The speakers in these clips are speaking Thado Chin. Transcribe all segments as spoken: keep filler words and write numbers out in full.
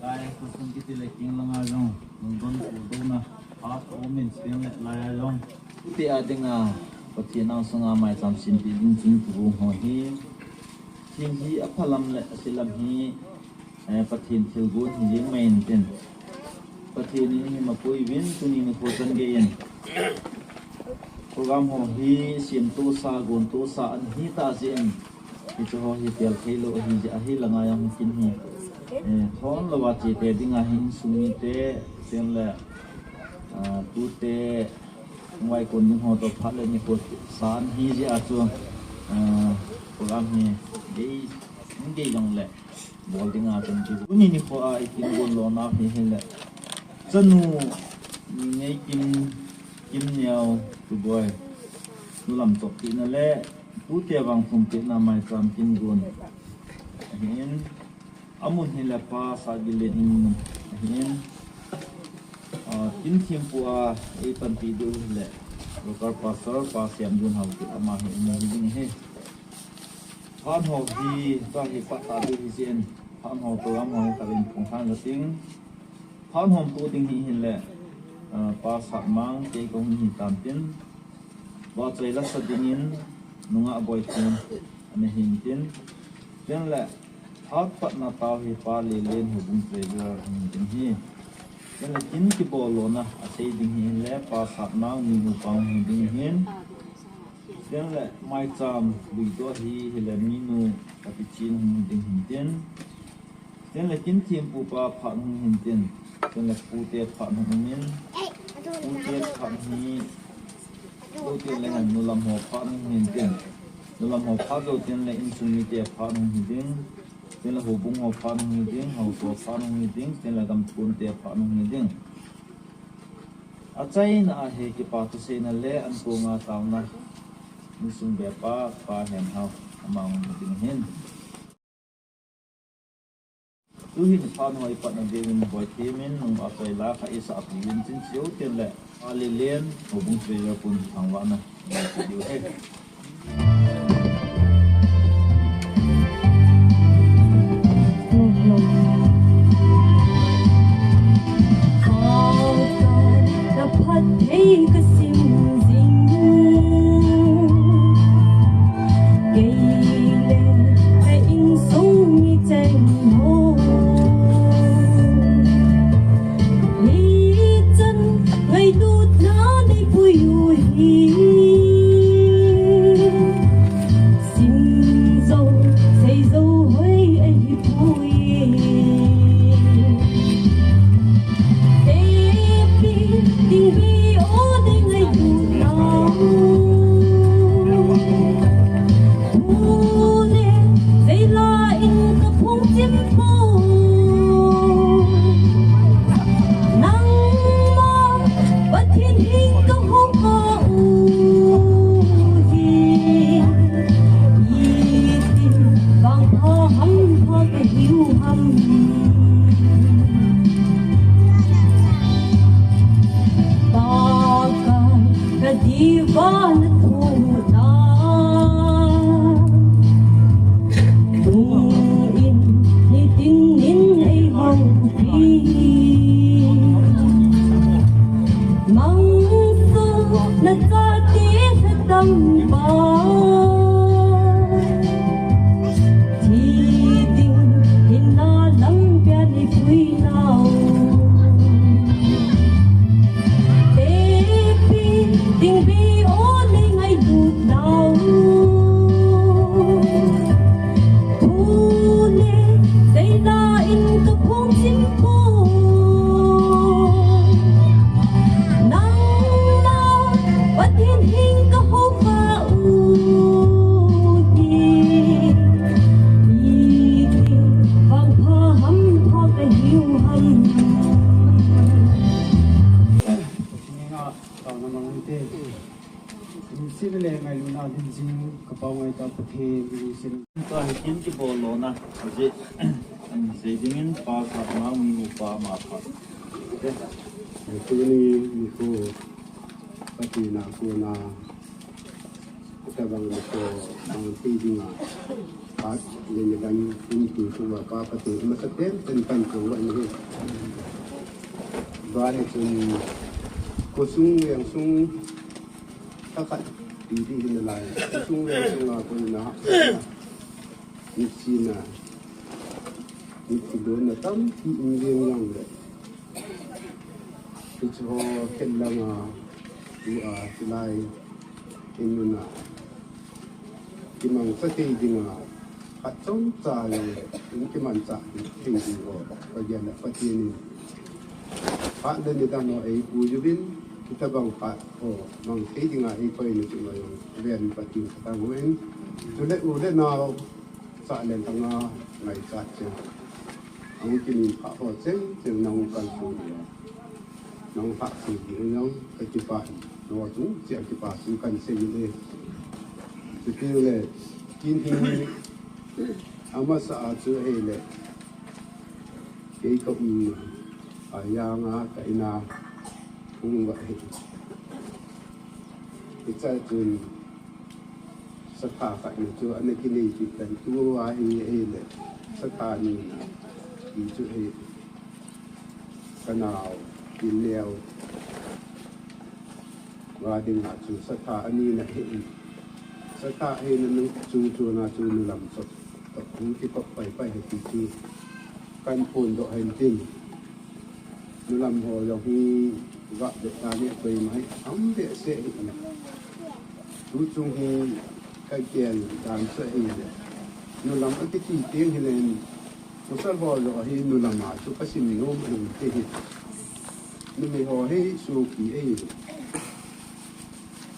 Lai, kusum kiti le king langa jong, nungdon kudona, hat omin sing le lai a jong. Ti a dinga, Pathen angsunga maicham simpi ding chun kibung ho hi. Thil hi aphalam le asilam hi, eh, Pathen thilgon hi jeng mai intin. Pathen in hi mapui vin tuni nikho chan gei in. Program ho hi siamtosa, gontosa ahi ta jeh in. Hiche ho hi tel thei lou ahi jeh a hi langa jong kin hi. Eh, thon louva chete dinga hi insung mite, chule, ah, tute, vaikon ding ho toh phat le nikho san hi jeh a chu, ah, program hi gei, gei jong le. Bol dinga chun chu. Tuni nikho a i kin gon lona hi hile. Chanu Ningeikim, Kimneo, Tuboi. Nulam chop tina le, tute vang thum tina maicham kin gon. Ahin, amun hile Pa Sagilen in mun. Ahin, ah, kin thempu a, ei panpi diu hile. Local pastor, Pa Siamgun Haokip ama hi, amun hi ding hi. Phat ho hi, ta hi pat ta ding hi jeh in, phat ho program ho hi ka rin pung khan ka ting. Phat ho tu ding hi hin le, ah, Pa Satmang kei kong hi tan tin. Ba choi la sa ding in, nunga boi tin, ane hin tin. Tin le, phat pat na tau hi Pa Lelen Houbung Treasurer hin tin hi. Tin le, kin kibol lona, asei ding hin le, Pa Satmang mi mu pang hin ding hin. Tin le maicham lui to hi, hile minu ka pi chin hung ding hin tin. Tin le kin thempu pa phat hung hin tin. Tin le pute phat hung hin. Pute phat hi, pute le han nulam ho phat hung hin tin. Nulam ho phat jo tin le insung mite phat hung hin ding. Tin le houbung ho phat hung hin ding, houto phat hung hin ding, tin le gamthun te phat hung hin ding. Achaina a hi kipa thuseina le an konga taona insung bepa Pa Henhao ama hung ding hin. Tuhin phat ho i patna dingin boi themin nung a choi la kha i sa pi in chin chiu tin le Pa Lelen Houbung Treasurer pun thangvahna boi diu he. Hichan ngailutna nei pui u hi. Sim jo, sei jo hoi ahi pui. Tepi, ding bi o ding ngailutna. Ule, veila in ka phong chim po. Nangma Pathen hi ka hou ka u hi. Itin vangpha hampha ka hiu ham. Pakai ka diva na thuna. Lungin nitin in ei houpi. Mangsa na chate na tamba. Thi ding hinna lam pia nei pui nau. Tepi ding bi o nei ngailut nau. Ule, veila in ka phong chim po. Nangma Pathen hi ka hou ka u hi. Itin vangpha hampha ka hiu ham. Pathen henga taona mang inte. Lungset le ngailutna dim jing ka Pau ngaitah Pathen, lungset. Tua hi kin kibol lona, ajeh, an sei dingin Pa Satmang mi mu pa ma pa. Tuni nikho, Pathen a kona, tabang nikho, bang ti dinga. At, yan yan, in tu tu wa pa pa tu, masa ten ten tan tu wa ni. Ba ni chun, ko sung yang sung, ka khat, di di hin lai. Ko sung yang sung a ko na. Ni si na. Ni si do na tam, ni in yang yang le. Hichu ho khen langa, tu a, tulai, in nuna. Kimangcha thei dinga, khat chomcha le, in kimangcha thei ding ho, Pathen a, Pathen in. Phat le nidang ho eipuiyuvin, hitabang phat ho, mang thei dinga eipuina chu ngaiyin, ven Pathen khatang uvin. Chule u le nao, cha le tanga, ngaichat cheh. Ahung kimin phat ho cheng cheng nahung kalsong uva. Nahung hahsat ding jong kakipah in. Nangho chung cheh a kipah thu kahin sei e. Chuti le, kin hi amasa a chu ahile. Kei ka um a, ajang a ka in a hung uva ahi. Hichea chun Satha khat ni chu ana kinei kit tan, tua hi ahile, satha ni na, ti chu ahi, ka nao, Tinleu, va dinga chu satha ani na ahi. Satha ahina nung chu chu na chu nulam chop, chop hung kikop pai pai ahi ti chu, kahin phondoh ahin tin. Nulam ho jong hi vah behseh ni koima hi, um behseh hi na. Tu chung hi kagel dan chu ahile. Nulam akiti teng hile, pasal ho jong hi nulam a chu kasim nom ahi ti hi. Numei ho hi sopi ahi.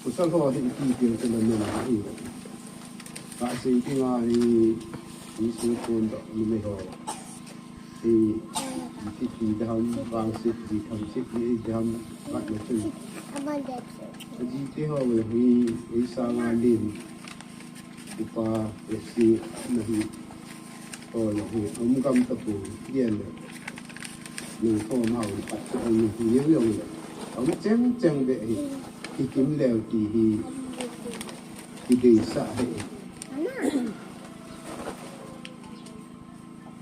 Pasal ho hi iti teng chu nulam ahi. Kasei teng a hi, hi sung phondoh numei ho. Hi, iti ti dam, vangset, ji tham set, ni dam, vat na chu. Ajite ho hi, ei sanga len. Upa, F C, na hi. Ho jong hi, um gam tapou, yen le. Nung thom hao, pat chu um hi, yen jong le. Um cheng cheng beh hi, kikim leu ti hi, kideisah hi.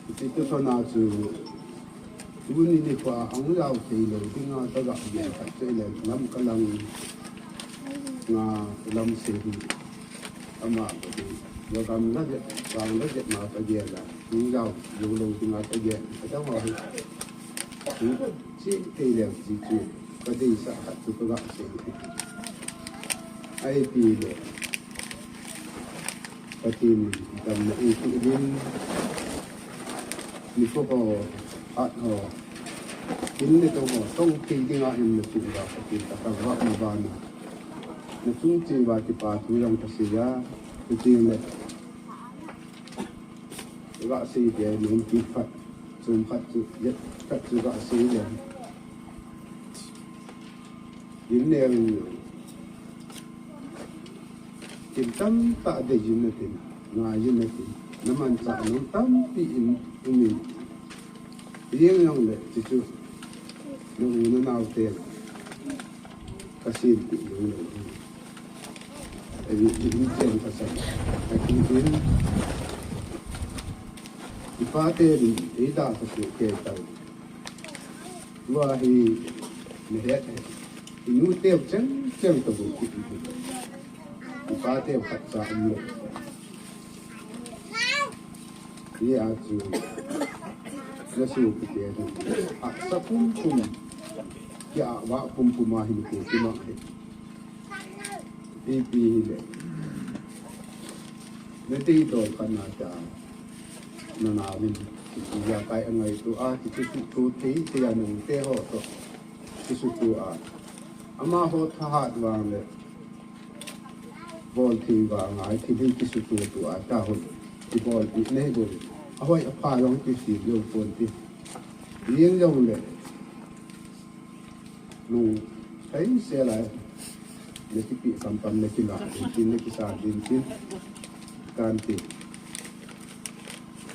Hiche tu thona chu, tuni nikho a hung jao thei lou dinga kaga gel khat chu ahile lam kalang nga lam sei hi ama ka ding. Vagam la jet, vang la jet ma kagel a, hung jao jou lou dinga kagel, kadang ho hi. Hung cheh thei leu ti chu, kadeisah khat chu kaga sei hi. Ahi pi le. Pathen in damna eipe uvin, nikho ho, phat ho, in le tong ho, tong thei dinga in na chu uva Pathen kathangvah na bana. Na chung cheh uva kipathu jong kasei a, Pathen le. Gasei te nom kit phat, chom khat chu, jet khat chu gasei le. Lim neo in, thil tamtah dei jin natin, ngai jin natin, namanchah nom tampi in um in, ijeng jongle, chuchu, na u na nao te, kasempi jong lou. Ahi, in chen kasan, kati in, ipa ten, eida kasoh kei tai. Tua hi, nahet, inu teu cheng cheng tabou kit in. Ipa teu khatcha umlou. Hia chu, nasopi te hi, ahsa pumpum, kia vah pumpum a hinkho kimang hi. Ipi hile, nadei dol khat na ta, nanaovin, ijakai angaito a, kisuhto thei, tia nung te ho toh, kisuhto a, amaho thahat vang le, bol thei vang a, thil hi kisuhto to a, tahon, kibolpi nei bou, ahoi apha jong kisem jou ponte, ijeng jongle, Nung, thei sel a, nakipe kampam nakilah, din tin nakisa din tin, kan ti.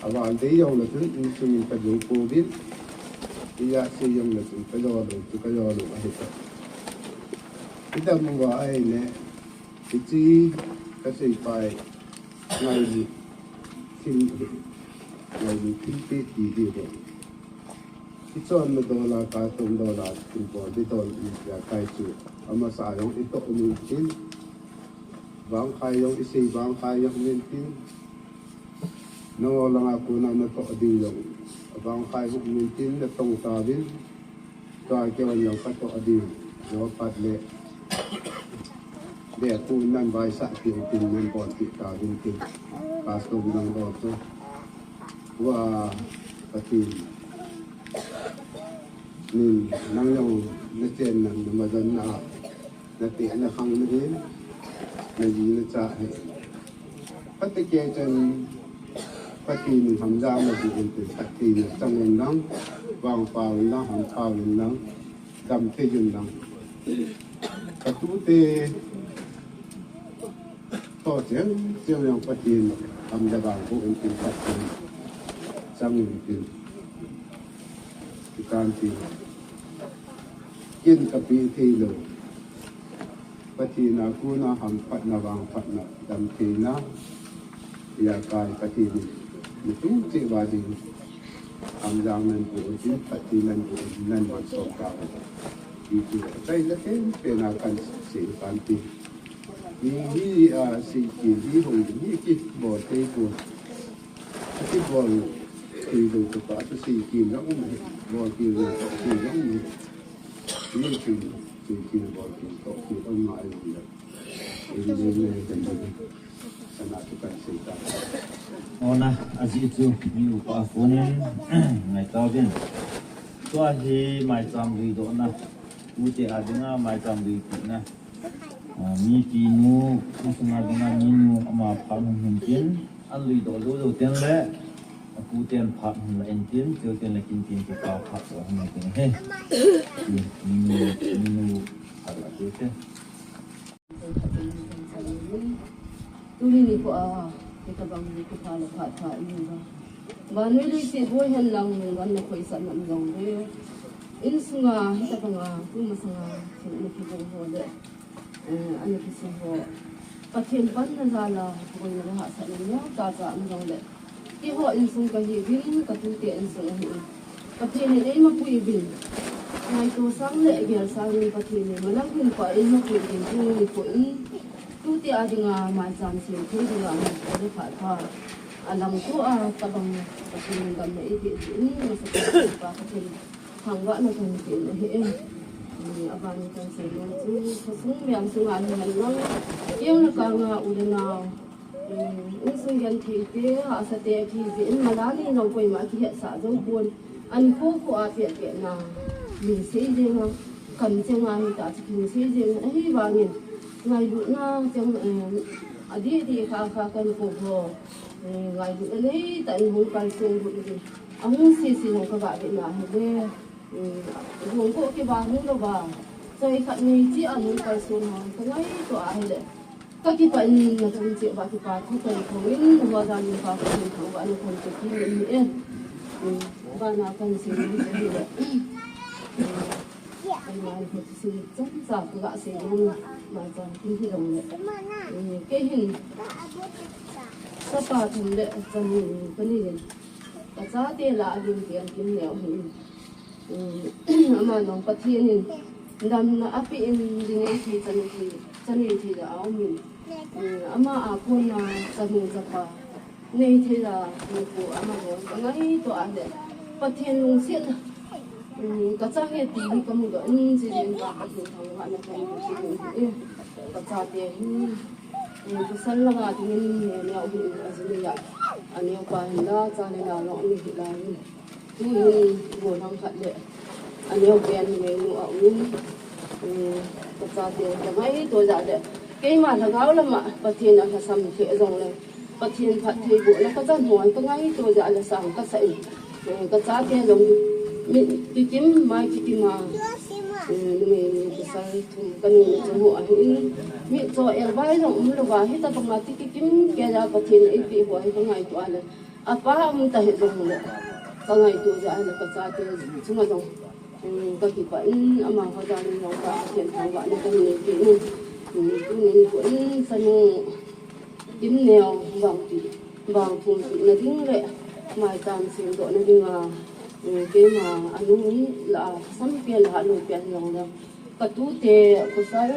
Aval dei jongle chun, insung in kajou pouvin, ijat sei jongle chun, kajou lou, chu kajou lou, ahi ta. Idam uva ahile, hiche, kaseipai, ngai ji. Thim, lai ni thim te ti di ho. Kichonna dola, katom dola, thim po di dol ni ya kai chu. Amasa jong ito ni tin. Bang khai jong isei bang khai jong ni tin. No langa kuna na to di jong. Bang khai jong ni tin na tong ta din. Tua kei wan jong ka to a ding, jo pat le. Be pu nan vai sa ti tin nan bon ti ta din tin. Pastor nan do to. Wa ka ti. Nin nang jong na chen nan na ma jan na. Na ti na khang na hin. Na ji na cha he. Pathen kei chan, Pathen in hamjang na bu in tin, Pathen in chang un lang, vang pau in lang, ham pau in lang, dam thei un lang. Ka tute, to chen, chen yang Pathen, ham ja vang bu in tin, Pathen, chang un tin. Kitan tin. Kin ka pi thei lo. Pathen a kona hamphatna, vangphatna, damtheina, ijakai Pathen in, mi tum cheh uva ding, hamjang nan pu, jin phatna nan pu, nan mat song ka. Iti, chai la pen, pen a kan sei kan ti. Ni hi, a, sei ki, ni hong, ni ki, bo, tei pu. Ati bol, ki, bo, to pa, to sei ki, na um, bol ki, na to ki, na um. Ni ki, sei ki, bol ki, to ki, to ma, ai, um, na. Ona, aji chu, mi upa phone in, ngai ta vin. Tua hi, mai cham lui do na. Ute a dinga, mai cham lui ti na. A, mi pi nu, mi sung a dinga, mi nu, ama pha nu hin tin. An lui do, do, do, tin le. A pu ten pha hin la in tin, tiu tin le kin tin, ki pa pha do hin tin he. Mi, mi nu, mi nu, pha la tin he. Tuni nikho a, hitabang ni kipha le phatah ihiuva. Vannoi leiset boi hen lang, nangman nakhoisah nam jong le. Insunga, hitabanga, tumasanga, thil ana kibol ho le. Eh, ana kisei ho. Pathen panna jal a, boina le hahsatna neocha cha um jong le. Keiho insung kahiuvin, katute insung ahin. Pathen in eimapui uvin. Ngaito sang le gel sangin Pathen in malam hin pa eimapui uvin, tuni nikho in. Tute a dinga maicham sem thei dinga, nikho le phatah. Alangto a tabang Pathen in damna eipeh jeh in, masapa Pathen thangvahna kahin pe ahi e. Aban kahin sei nom chu, khosung veng sunga hi hen lang. Keng le kang a u le nao. Insung genthei te, hahsa te, athi jeh in, malam in jong koima akihetsah jou pon. Anikho kho a pet pet na, lungset jeng a, kamcheng a hita chu kilungset jeng in, ahivangin, ngailutna cheng, eh, adih dih kha kha kanikho ho, eh, ngailutna neitah in hung kalson lut uvin, ahung sese jong kagah vetna ahile, eh, hung ko kiva hung louva, choi khat nei cheh a hung kalson ho, kangaito ahile. Kakipah in nachung cheh uva kipa thu kahin phong in, naho jal in pa Pathen thangvahna kahin pe kit in ahi e. Hmm, bana kahin sei nom chu ahile. Hmm, keima nikho thusim chomcha kaga sei nom, maicham kin hilou le. Hmm, kei hin chapa thum le chanu kanei in. Kachate lah a lim pen kin neo ahi in. Um, ama jong Pathen in damna apeh in, dinei thei, chanei thei, chanei thei jeh a um in. Um, ama a kona chanu chapa nei thei jeh a, um, pu ama jong kangaito a le. Pathen lungsetna, um, kachang e ti hi kamudoh in, chujeh in pa Pathen thangvahna kahin pe kit in ahi. Kachate hi, um, pasal langa dingin neo neo ahi in, ajinei a, aneo pa hin la, cha le nao jong ahi lai in. Tuhin, gollhang khat le, aneo pen numeinu aum in, um, kachate kangaito jeh le, keima lhagao lama Pathen alhasam lheh jongle, Pathen phattheibohna kachan ho hi kangaito jeh le sang kasah in, um, kachate jong mit kikim, mai kikim a, um, numeinu pasal thum kanu chu ahin, mitcho elbai jong umlouva, hitabanga ti kikim keiya Pathen in eipeh ho hi kangaito a le, apa um tahih jongle, kangaito jeh le kachate chunga jong, um, kakipah in, amaho jal in jong pa Pathen thangvahna kahin pe in, um, tuni nikho in chanu Kimneo Vangpi, Vang thum pi na ding le maicham sem doh na ding a, um, keima a nung ni la a, sam pen la a nung pen long le. Ka tute, ka sal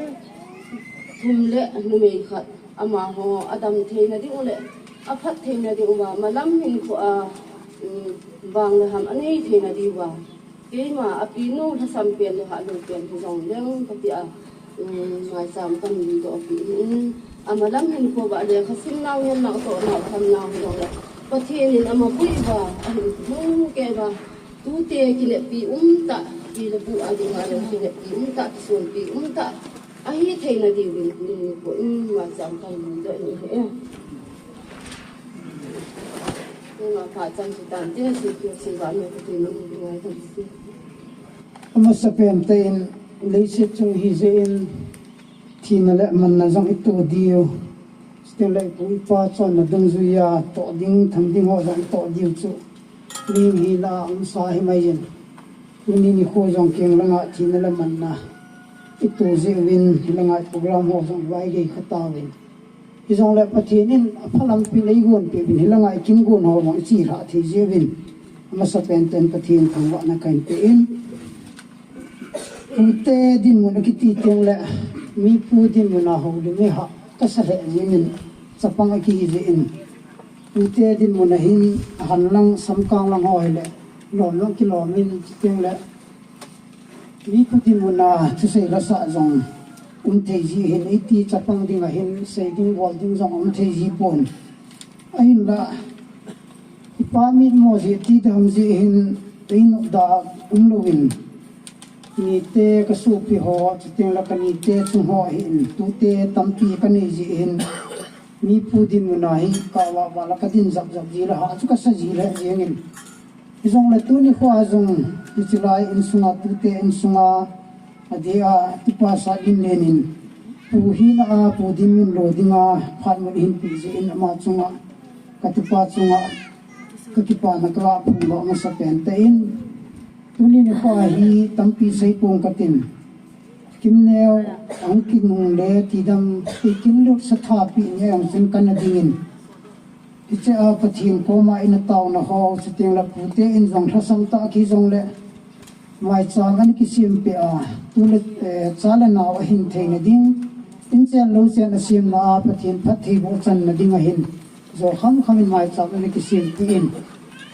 thum le numei khat, amaho a dam thei na ding le, a phat thei na ding uva, malam hin khu a, um, vang le ham a nei thei na ding uva. Keima a pi nu lhasam pen le ha lu pen hi jong leng ka ti a, um, maicham kan doh pi in, a malam hin khu va le kha sim nau ngen nau to nau tham nau hi jong le. Pathen in ama pui va, a hin hung ke va. Tute kilepi um ta, pi le pu a ding a le kilepi um ta, kisonpi um ta. Ahi thei na diu in, in ni ko in ma chang kai ni do in he. Ni ma pa chang chu tan te si ki si va ni ko ti ni ni ngai ta si. Amasa pen te in, leiset chung hi je in, thina le manna jong i to diu. Chuteng le i pu i pa chonna dungjuia toh ding, tham ding ho jong i toh diu chu. Ning hina a um sa hi mai in. Tuni nikho jong keng langa thina le manna i to jeh uvin, hilanga i program ho jong i vai gei kha tauvin. Hijongle Pathen in apha lampi in eigon peh uvin, hilanga i kin gon ho jong i chi lha thei jeh uvin. Amasa pen ten Pathen thangvahna kahin pe in. Pute dinmun akiti teng le, mipu dinmun a houlim hi ha kasa lheh jeng in, chapang akihi jeh in. Pute dinmun a hin, ahan lang, samkang lang ho hi le, lom lang kilom in, chuteng le, mipu dinmun a thusei lasa jong um thei ji hin, eiti chapang ding a hin, sei ding bol ding jong um thei ji pon. Ahinla, i pa mitmo jeh ti dam jeh hin, ei nopda um louvin. Nite ka sopi ho, chuteng le ka nite chung ho ahin, tute tampi ka nei jeh hin, mipu dinmun a hi ka va va la ka din jap jap ji le ha chu ka sa ji le jeng in. Hijongle tuni kho a jong, hiche lai insunga tute insunga, adeh a, tupa Satlimlen in, pu hina a, pu dinmun lo dinga, phat mun hin pe jeh in ama chunga, ka tupa chunga, ka kipana ka ga phongdoh masa pen te in, tuni nikho a hi tampi sei pong ka tin. Kimneo, ahung kinungle, tidam, i kin lut sa tha pi ni ang chun kana ding in. Hiche a Pathen koma ina taona ho, chuteng le pute in jong lhasam tah kihi jongle, maicham ana kisem peh a, tu le, eh, cha le nao ahin theina ding, in chen lou chen asemna a Pathen phattheiboh channa ding ahin, jo kham kham in maicham ana kisem peh in.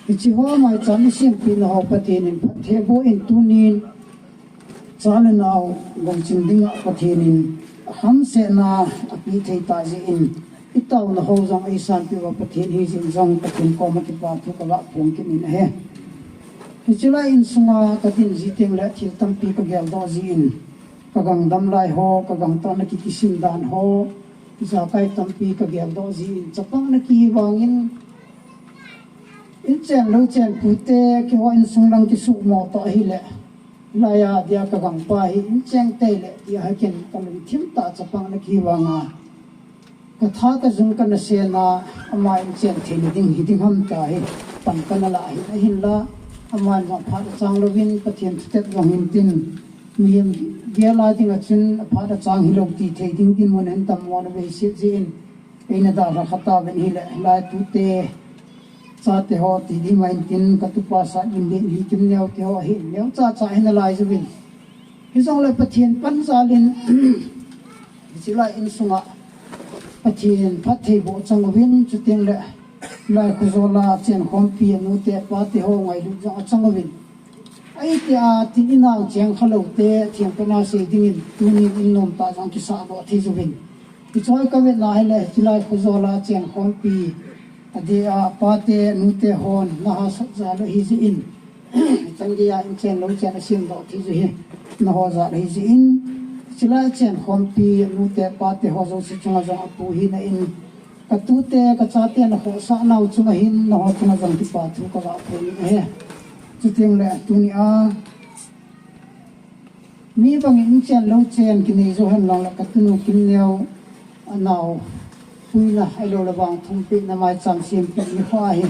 Hiche ho maicham i sem peh na ho Pathen in phattheiboh in tunin, cha le nao gomchin dinga Pathen in hamsetna apeh thei tah jeh in, i taona ho jong eisanpeh uva Pathen hi jeh in jong Pathen koma kipa thu ka ga phong kit in ahi. Hiche lai insunga ka din ji teng le thil tampi ka geldoh ji in, ka gang dam lai ho, ka gang tah na ki kisin dan ho, ijakai tampi ka geldoh ji in, chapang na kihi vangin, in chen lou chen pute, keiho insung lang kisuhmo tah ahile, hilai a dia ka gangpa hi in cheng tei le, tia hi ken ka lungthim tah chapang na kihi vanga. Ka tha ka jung kana sena, ama in chen theina ding hi ding ham tia hi, pan kana la hi, ahinla, ama in jong phat achang louvin, Pathen thutep jong hin tin, mihem gel a dinga chun, aphat achang hilou ti thei ding dinmun ahin tam mo na vei sit jeh in, eina dalha kha tauvin hile, hilai tute, chate ho ti ding ma in tin, ka tupa Satlimlen hi Kimneo te ho hi, neocha cha hi nalai jeh uvin. Hijongle Pathen pan jal in, hiche lai insunga Pathen phattheiboh chang uvin, chuteng le, lai khojol a chenkhompi anute apate ho ngailut jong achang uvin. Ahi tia tin inao cheng kha lou te, thempen a sei dingin, tunin in nom tah jong kisahdoh thei jouvin. Hiche hi ka vetna hile, hiche lai khojol a chenkhompi, adeh a, apate, anute hon, na hahsat jal u ahi jeh in. Chan geiya in chen lou chen asemdoh thei jeh hi, naho jal ahi jeh in. Hiche lai chenkhompi, anute, apate ho jouse chunga jong apu hina in, ka tute, ka chate na khohsah nau chunga hin, naho chunga jong kipa thu ka ga phong in ahi. Chuteng le tuni a, mi bangin in chen lou chen kinei jou hen lang le ka tunu Kimneo anao puina ahilou le vang thumpehna maicham sempeh nikho ahi.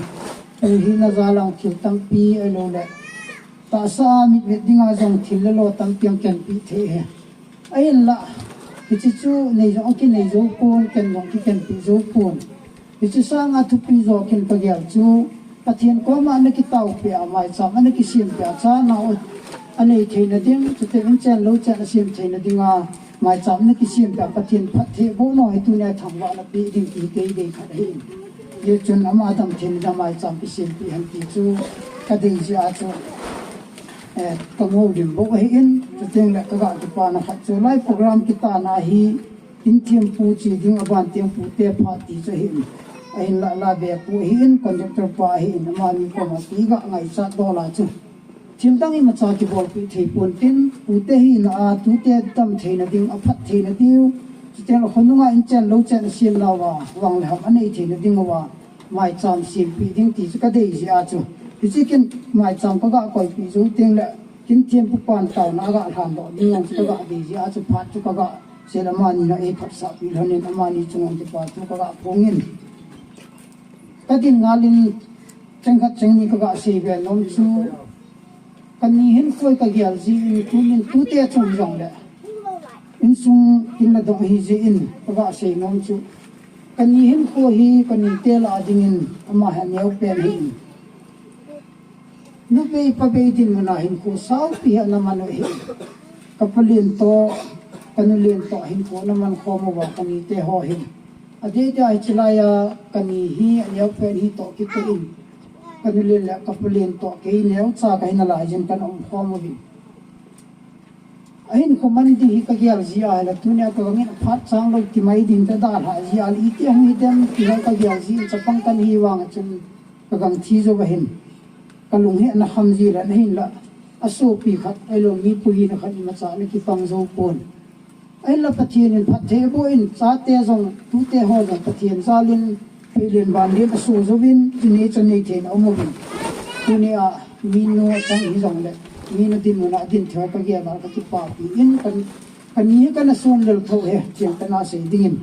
Pu hina jal a thil tampi ahilou le tahsa a mitvet dinga jong thil le lo tampi ahung kenpeh thei ahi. Ahinla, hiche chu nei jong kinei jou pon, ken jong kikenpeh jou pon. Hiche sanga thupi jo khat kagel chu, Pathen koma ana kitaopeh a, maicham ana kisempeh a, chana u anei theina ding, chuteng in chen lou chen asem theina dinga, maicham ana kisempeh a, Pathen phattheibohna hi tunia thangvahna pe ding ti kei dei khat ahi. Hijeh chun ama damtheina dia maicham kisempeh hen ti chu kadei jeh a chu, eh, kangol dim bou ahin, chuteng le kaga kipana khat chu lai program kitana hi, in thempu che ding aban thempu te phat ti chu ahin. Ahinla la be pu ahin, conductor pa ahin, amani koma ti ga ngaichat dol a chu. Thil dang imacha kibolpeh thei pon tin, pute hina a, tute damtheina ding, aphat theina diu. Chuteng le khonunga in chen lou chen asem nauva, vang le ham anei theina diuva, maicham sempeh ding ti chu kadei jeh a chu. Hiche kin maicham kaga koipeh jou teng le, kin thempu pan taona aga lhandoh ding jong chu kaga dei jeh a chu phat chu kaga sei le amani na eiphatsahpeh lhonin amani chunga kipa thu kaga phongin. Kadin ngalin cheng khat cheng ni kaga sei ve nom chu, kani hinkho kagel jin tunin tute chung jongle, insung kin nadong ahijeh in kaga sei nom chu, kani hinkho hi kanite lah a dingin ama hi aneopen ahin. Nubei pabei dinmuna hinkho saopi hi ana man u ahi. Kapalen toh, kanulen toh hinkho ana man khom uva kanite ho hin. Adeh dia hiche laiya kani hi aneopen hi toh kiti in. Kanulen le kapalen toh kei neocha kahi nalaiyin kana umkhom uvin. Ahinkho man ding hi kagel jeh a le tunia kagang in aphat changlou timai ding kadalhah jeh a le iti ahung hidem ti hi kagel jeh in chapang kahi vang a chun kagang thi jou ahin. Kalung hi ana kham ji le ahinla, asopi khat ahilou mipu hina khat imacha ana kipang jou pon. Ahinla Pathen in phatthei aboh in chate jong tute ho jong Pathen jal in pheilen vanlen aso jouvin, chuni chanei theina aum uvin. Tunia minu achang hijongle, minu dinmuna adin thei kagel a kakipapi in, kani hi kana sun lel thou hi, cheng kana sei dingin.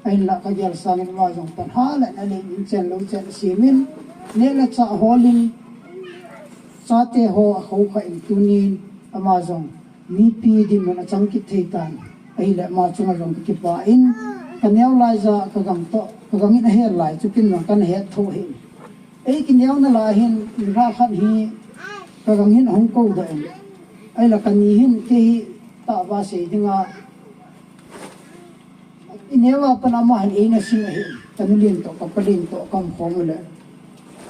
Ahinla kagel sangin ama jong pan hale nalin in chen lou chen asemin, neh le chah holin, chate ho akhoukha in tunin, ama jong mipi dinmun achang kit thei tan. Ahile ama chunga jong kakipah in, kaneo laija kagang toh, kagang in ahel lai chu kin jong kana het thou ahi. Ei kineo nalai hin, nilhah khat hi kagang hin ahung koudoh in. Ahile kani hin kei tahva sei dinga, ineo a pat ama hin eina sim ahi. Kanulen toh, kapalen toh, kaumkhom ule,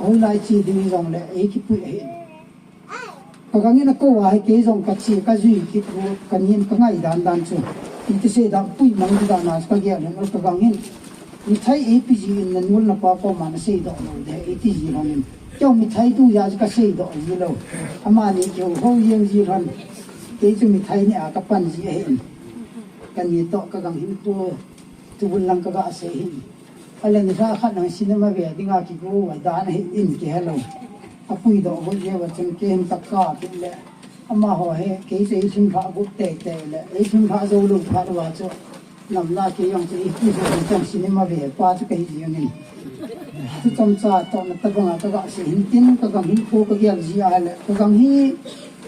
hoilai che ding jongle eikipui ahi. Kagang in akou a hi kei jong kache, kajui kit u, kanin kangai dan dan chu. Iti sei dan, pui mang di dan a chu kagel in, kagang in mithai eipe ji in, nanulna pa koma naseidoh lou ding ahi, eiti ji lhonin. Keiho mithai du jeh a chu kaseidoh ji lou. Amani kihou hou jeng ji lhon. Kei chu mithai neh a kapan ji ahin. Kani toh kagang hin pu, tubul lang kaga sei hin. Ahile nilhah khat nang cinema ve dinga kigo uva dan ahin kihelou. Apuidoh got jeh uva chun kei hin kaka kit le, amaho hi kei chu eilhunglhah got teitei le, eilhunglhah joulou phat uva chu, namna kei jong chu eipui jou hin cinema ve pa chu kahi jeng in. Chu chomcha tohna tobanga kaga sei hin tin, kagang hinkho kagel jeh a le, kagang hi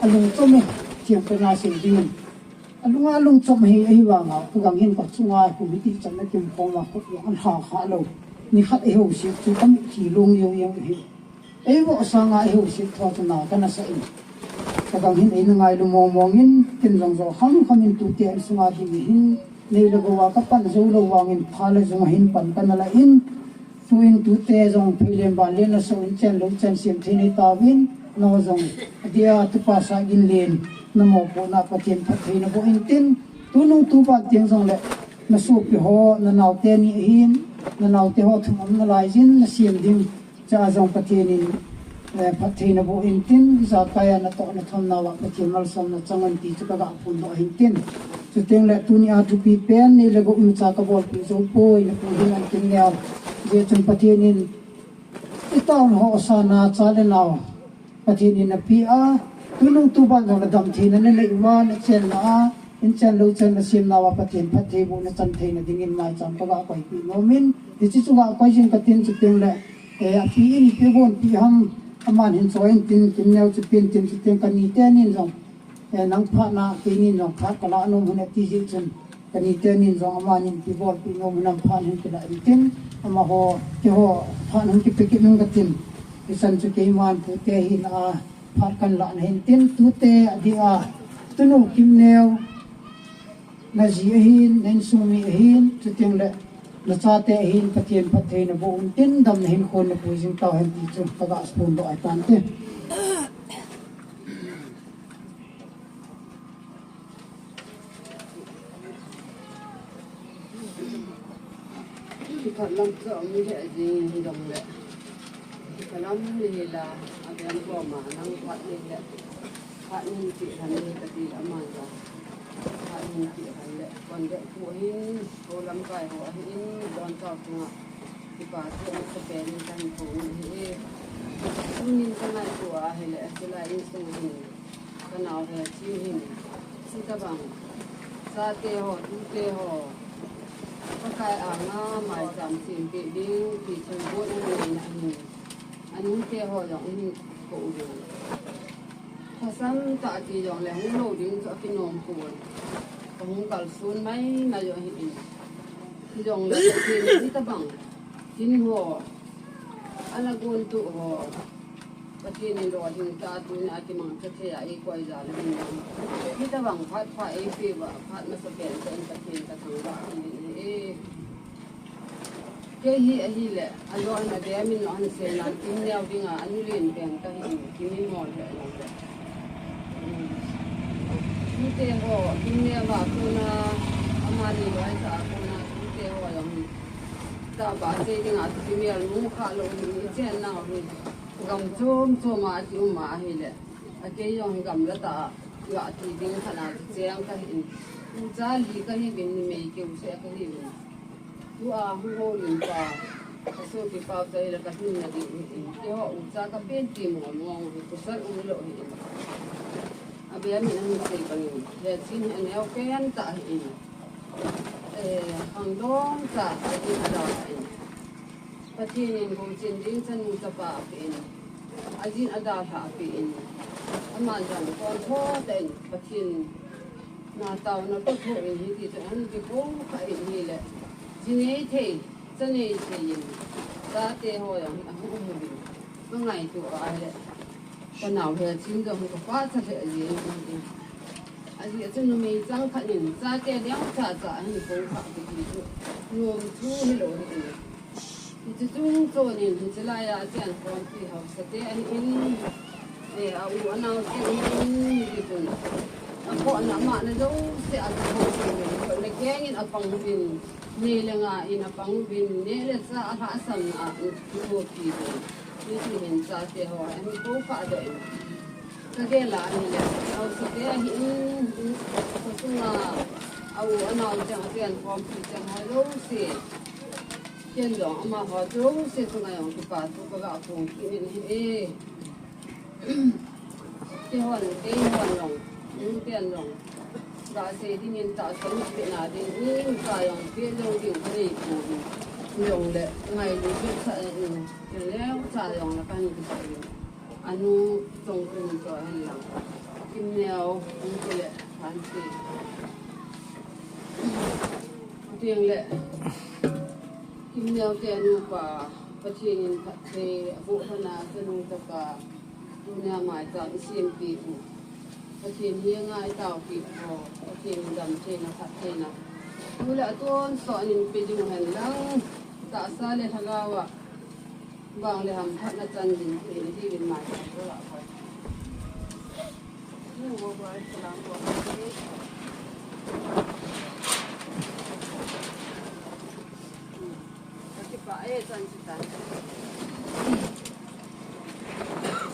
alungchom e, thempu na sei dingin. Alunga lungchom ahi, ahivanga kagang hin kachunga kum hiti chan a kiumkhom a khut jong alha kha lou. Nikhat eihouset chu kamitlhi long jeng jeng ahi. Eivoh sanga eihouset tho chu na kana sa in. Kagang hin eina ngailu mong mong in, kin jong jo kham kham in tutia insunga ding hin, nei le gou a kapan joulou vangin pha le jung a hin pan kana la in, tuin tute jong pheilen vanlen naso in chen lou chen sem thei nei tauvin, nangho jong adia tupa Sahginlen namopohna Pathen phatthei naboh intin, tunung tuban teng jongle nasopi ho, nanaote ni ahin, nanaote ho thum um nalaiyin nasem ding cha jong Pathen in, eh, phatthei naboh intin, ijakai a natoh natham nauva Pathen malsomna chang un ti chu kaga phondoh ahin tin. Chuteng le tunia thupi pen nei le gou imacha kabolpeh jou poi, napu hin ahin neo. Hijeh chun Pathen in itaona ho asana cha le nao Pathen in napeh a, tunung tuban jong nadam theina nanei uva, nachenna a, in chen lou chen nasem nauva Pathen phattheibohna chan theina dingin maicham kaga koipeh nomin, hiche chu ga koi jing katin chuteng le, eh, api in ipi gonpeh ham, aman hin choi intin, kin neo chu pen tin chuteng kanite nin jong, eh, nang phatna, keinin jong phat kalah nom hun ati jeh chun, Kani tenin jong amanin kibolpi nom nam phat hin kila intin, amaho, keiho, phat hin kipe kit nung katin. Ichan chu keiman pute hin a, phat kan la na hin tin, tute a dia, tunu Kimneo, na ji ahin, na insung mi ahin, chuteng le, na chate ahin, Pathen phatthei naboh un tin, damna hin khon napui jing tauhen ti chu, kaga phondoh ahi tante. Kipah lam chu um le jing hijongle. Kipah lam le hila, abeng koma nang phat le le. Phat nin ti han le kati aman ja. Phat nin ti han le. Kon de ku hin, ko lamkai ho ahin, don chau chunga. Kipah chu sa pe nin kan ko ni hi. Tunin ka ngaito ahile, sila insung hin. Ka nau he, Chin hin, hitabang, chate ho, tute ho, Pakai anga maicham sempeh ding, ti thilbol anei na hin, anute ho jong ahin kou ding. Thasam tah ti jongle hung lou ding chu akinom pon. Ka hung kalson mai mai u ahin. Hijongle Pathen hitabang, tin ho, ana gontoh ho. Pathen in lolhing tah a tuni a kimangcha thei a eikoi jal a hin. Hitabang phat pha eipeh uva, phat masapen tah in Pathen kathangvah kit in ahi. Kei hi ahile, aloi in adem in ahin seinan Kimneo dinga anu len pen kahin, kimimol lheh lou le. Tute ho, Kimneo a kona, amani loicha a kona, tute ho jong hi. Tahbeh sei dinga kimel nung kha lou hi, ichen nau hi. Gam chom chom a kium ahile, akei jong hi gamla tah a, ga ti ding khat a kicheng kahin. Ucha li kahiuvin, numei keu seh kahiuvin. Tua hung houlim pa, kasopi pau chu ahile kalhunna ding ahin. Keiho ucha kapen ti mong mong hi, pasal umlou ahin. Abia min ahin sei bangin, Lechin hi aneo pen tah ahin. Eh, khangdong cha, ajin adalhah in. Pathen in gouchen ding chanu chapa apen. Ajin adalhah apen. Aman jong kon tho tah in, Pathen na taona toh tho in hiti chun ahin kikou kha in ahile. Ji nei thei, cha nei thei in. Chate ho jong ahung um uvin. Ka ngaito ahile. Ka nau Lechin jong ka pachat lheh jeng in. Ajeh chu numei chang khat in, chate neocha cha ahin kou kha kiti chu, nom thu hilou ahi. Hiche chung chon in, hiche lai a achen khompi haosa te ahin, eh, a u anao te ahin, hiti chun. Aphohna amahna jouse a, na keng in apang uvin, neh le ngah in apang uvin, neh le chah a lhahsamna a, um, um uvin. Hiti hin chate ho ahin kou kha doh in. Ka gel a ahile, haosa te ahin, in, in, kho chunga, a u anao cheng, achen khompi cheng ho jouse. Ken jong amaho jouse chunga jong kipa thu kaga phong kit in ahi e. Keihon, keihon jong, nu ten jong. Ga sei dingin tahsan pehna ding, in ka jong peh lou ding kanei pouvin. Jongle, ngailut jep sa in, ken leng cha jong la kahin kisah in. Anu Chongkun toh ahin lang. Kimneo, hung kile, Thanpi. Chuteng le, Kimneo te anupa, Pathen in phatthei aboh lhon a, chanu chapa, tunia maicham isempeh u. Pathen henga itaopeh u, Pathen in damtheina, phattheina. Tu le atonsot in pe ding hen lang, tahsa le lhagao a. Bang le hamphatna chan ding, ding, ding, ding, ma, ma, ma, ma. Ni wo, wo, salam, wo. Ka kipah e, chan chu tan.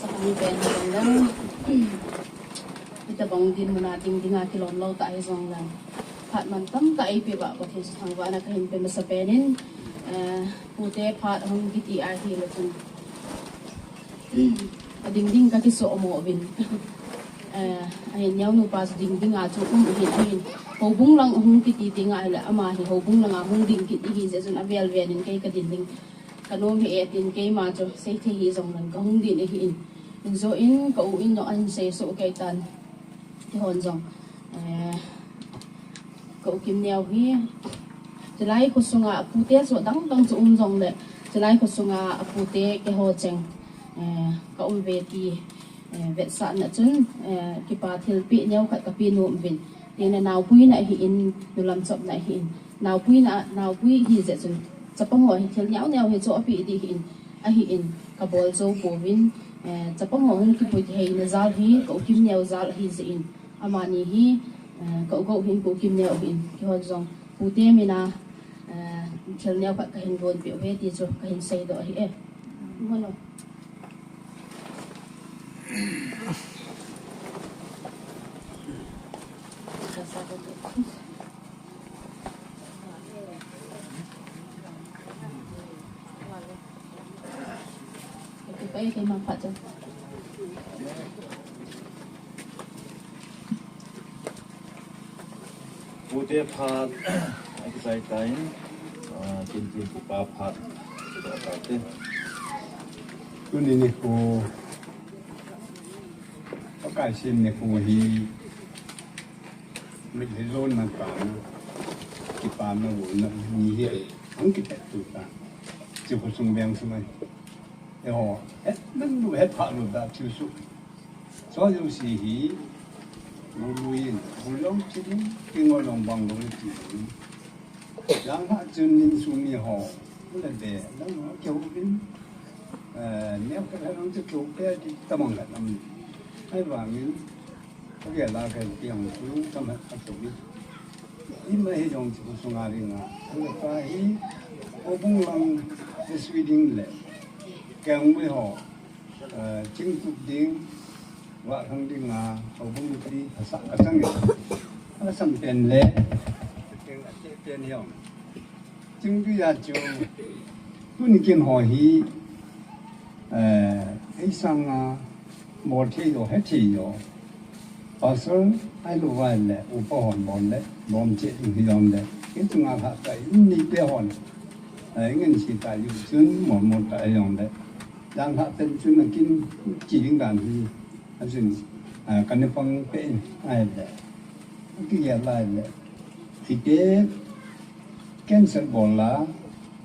Chapang pen jong lang. Hitabang dinmun a ding ding a kilom lou tah hijong lang. Phat mantam tah eipeh uva Pathen chu thangvahna kahin pe masa pen in, eh, pute phat hung kiti ahile chun. Ading ding kakisoh mo uvin. Eh, ahin neo nupa chu ding ding a chu um ahin, ahin. Houbung lang hung kiti ding ahile ama hi houbung lang a hung ding kit ihi jeh chun avel vel in kei kading ding. Kanom hih e tin keima chu seithei hijong lang kahung ding ahin. Injo in ka u in jong ahin seisoh kei tan. Keihon jong, eh, Ka u Kimneo hi, chulai khosunga apute chu dang dang chu um jongle, chulai khosunga apute keiho cheng, eh, ka um ve ti, eh, vetsahna chun, eh, kipa thilpeh neo khat ka pe nom uvin. Tena naopuina ahin, nulam chopna ahin. Naopuina, naopui ahi jeh chun, chapang ho hi thil neo neo hi chu apeh ding ahin, ahin, ka bol jou pouvin, eh, chapang ho hung kipui theina jal hi, ka u Kimneo jal ahi jeh in. Amani hi, eh, ka u Gou hin, ka u Kimneo hin, keiho jong pute mina, eh, thil neo khat ka hin von peh uve ti chu ka hin seidoh ahi e. Mono. Pute phat, akichai tan, ah, tin tin pupa phat, akichai tan. Tuni nikho, Pakai sem nikho hi, mitlhi jonna tah, kipana jonna ni hi, ahung kipat tu ta. Chi khosung veng sung ai. Eiho, het, nang lu het pha lu da chu su. Chu jouse hi, lu lu in, lu long chi ding, king long bang long chi ding. Yang ha chun nin su mi ho, lu le be, nang ho keu bin. Eh, neo ka long chu keu pe di, ta mang la nam. Ai vang in, Ka gel a ka ti ang chu ka mat a chu mi. Ima hi jong chu sunga ring a. Ang ka hi, o bung lang, the sweet ding le. Keng mi ho, eh, ching tup ding, wa khang ding a, o bung ti, a sa, a sang e. A sam pen le, keng a te pen yong. Chingdu ya chu, tuni kin ho hi, eh, ei sanga, bol thei jo, he thei jo. Pastor, ai lu vai le, upa hon bol le, bom che tu hi jong le. Ei chunga lha ta in ni pe hon. Eh, ngen si ta yu chun, mo mo ta jong le. Jang lha ten chun na kin, chi ding dan hi. Asin, ah, kan pang pe in, ai le. Ki ya lai le. Ki te, Cancel bol la,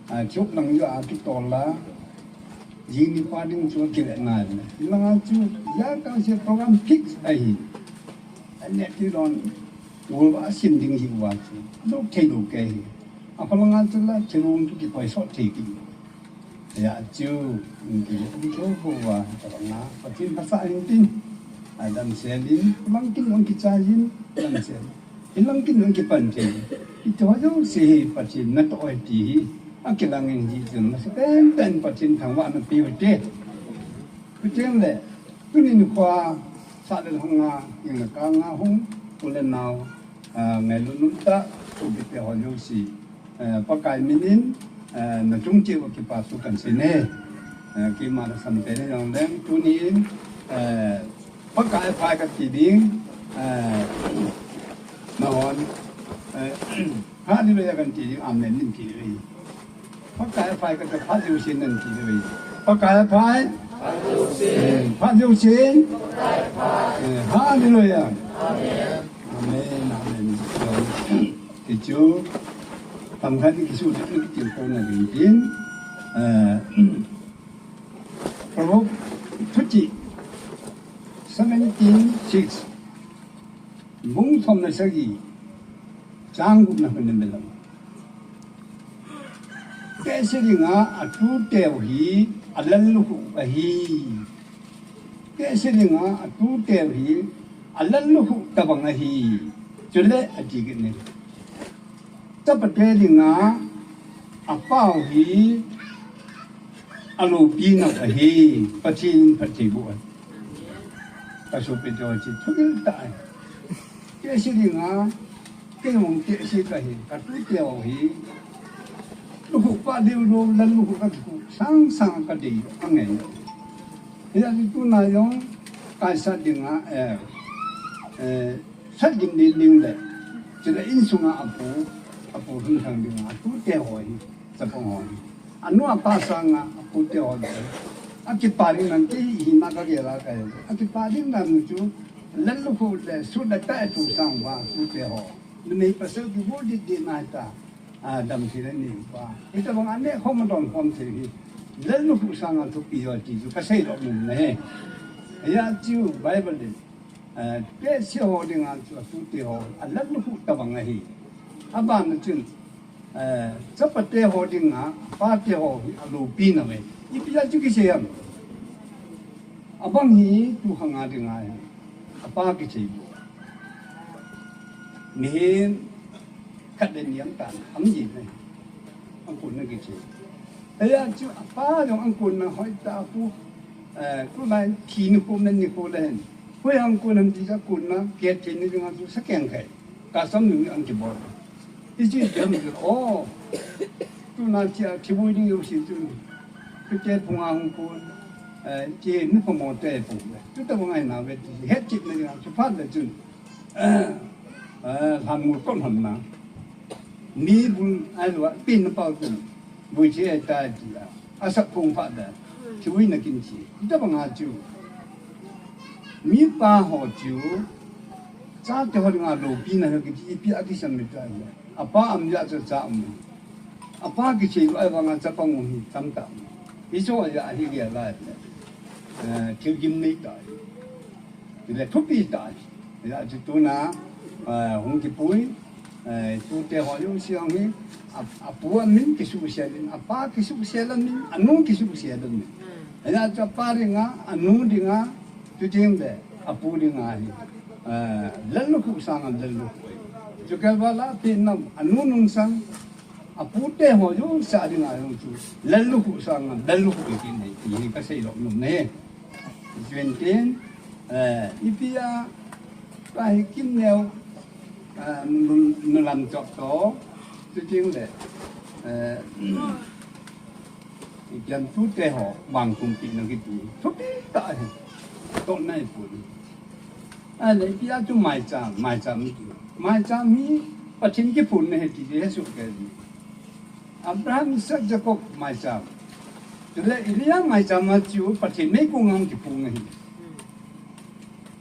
a, chuk lang jo a kitol la, jing ni pa ding chu kile nai le. Langa chu, ya ka se program fix ahi. Ane ti don, ul va sim ding hi va chu. Lo thei lo ke hi. A pa langa chu la, thei lo chu ki poi so thei ki. Ya chu, ki, ki chu ko va, ka langa, pa tin pa sa in tin. A dan se lin, lang tin lang ki cha lin, dan se. Hilang kin nung kipan thei. Ito ho jouse hi Pathen natoh ahi ti hi. Akilang in hi chun masa pen pen Pathen thangvahna pe u hite. Pathen le, tuni nikho a, sa le hung a, ing le kang a hung, u le nao, a, ngailut um tah, u kiti ho jouse. Eh, Pakai min in, eh, na chung cheh uva kipa thu kan sei e. Eh, keima lhasam te ni jong leng, tuni in, eh, Pakai phai kati ding, eh, na hon, eh, Hallelujah kan ti ding, Amen in ti ding. Pakai phai kati, phat jouse nan ti ding. Pakai phai. Phat jouse. Eh, Hallelujah. Amen, amen. Ti chu, tam khat ni kisu ti, ti ko na ding tin. Eh, Proverb thuchih seventeen six. Bung thum le sagi. Chang gup na hung na belam. Tehse dinga atute u hi alal lukhuh ahi. Tehse dinga atute u hi alal lukhuh tabang ahi. Chule ati kit ne. Chapate dinga apa u hi aloupina ahi. Pathen phattheiboh ahi. Ka sopi te ho, chi thudol tah ahi. Tehse dinga, kei jong tehse kahi, ka tute ho hi. Lukhuh pa deu lou, lal lukhuh ka lukhuh, sang sang ka dei, ka ngai. Hijeh chun tuna jong, kaisat dinga, eh, eh, sat ding ding ding le. Chule insunga apu, apu hung thang dinga, tute ho hi, chapang ho hi. Anu apa sanga, apute ho le. Akipa ding nan kei hi na ka gel a ka he. Akipa ding nan chu, lal lukhuh le, sut le tah e tu sang uva, tute ho. Numei pasal kibol ding ding nai ta. A, damsel anei pa. Hitabang a neh khom adon khom thei hi. Lallukhuh sanga thupi jo ti chu kasei lou nom ahi. Hijeh chun Bible in, eh, tehse ho dinga chu atute ho, alallukhuh tabang ahi. Abana chun, eh, chapate ho dinga, apate ho hi aloupina ahi. Ipi jeh a chu kisei ham. Abang hi tu khanga dinga hi. Apa kichei bou. Mihem khat le ni aum tan, aum ji ne. Ankon na kichei. Hijeh chun apa jong ankon na hoi ta pu. Eh, tulai thi nikho, men nikho le hen. Hoi ankon ham ti ja kon na, kithei ni dinga chu sa keng khai. Kasam ni ang kibol. Hichu jam chu, oh. Tuna thi a, thi boi ding jouse chu. Tute phunga hung kon. Eh, thi ni pha mo te phung. Chutabang a ngai na ve ti. Hetchetna dinga chu phat le chun. Eh, eh, lhan ngol kon hon na. Mi bul ai lou a, pin na pau chun. Bui thi ai ta ti a. Asap phung phat le. Thi boi na kin thi. Chutabang a chu. Mipa ho chu. Chate ho dinga loupina ho kiti ipi a kisam mi ta hi. Apa aum jeh a chu cha aum. Apa kichei lou ahivanga chapang um hi tamtah um. Hichu ajeh a hi gel lai. Eh, thil gimnei ta hi. Tile thupi ta hi. Hijeh chun tuna, eh, hung kipui, eh, tute ho jouse hi, a, apu amin kisuhsel in, apa kisuhsel amin, anu kisuhsel amin. Hijeh chun apa dinga, anu dinga, Chuting le, apu dinga hi, eh, lallukhuh sanga lallukhuh. Chu kei vala pi nam, anu nungsang, apute ho jouse dinga jong chu, lallukhuh sanga lallukhuh kiti nei, ti hi kasei lou nom ne. Chuin tin, eh, ipi a, kahi kimneo, eh, nu, nu lam chop to, chuting le, eh, Ipi ham tute ho, vangpumpi na kiti. Thupi tah hi. Toh nai pun. Ahile, ipi a chu maicham, maicham kiti. Maicham hi, Pathen kiphong na hi ti, Jesu kiti. Abraham, Isaac, Jacob maicham. Chule, Elijah maicham a chu, Pathen meikong a kiphong na hi.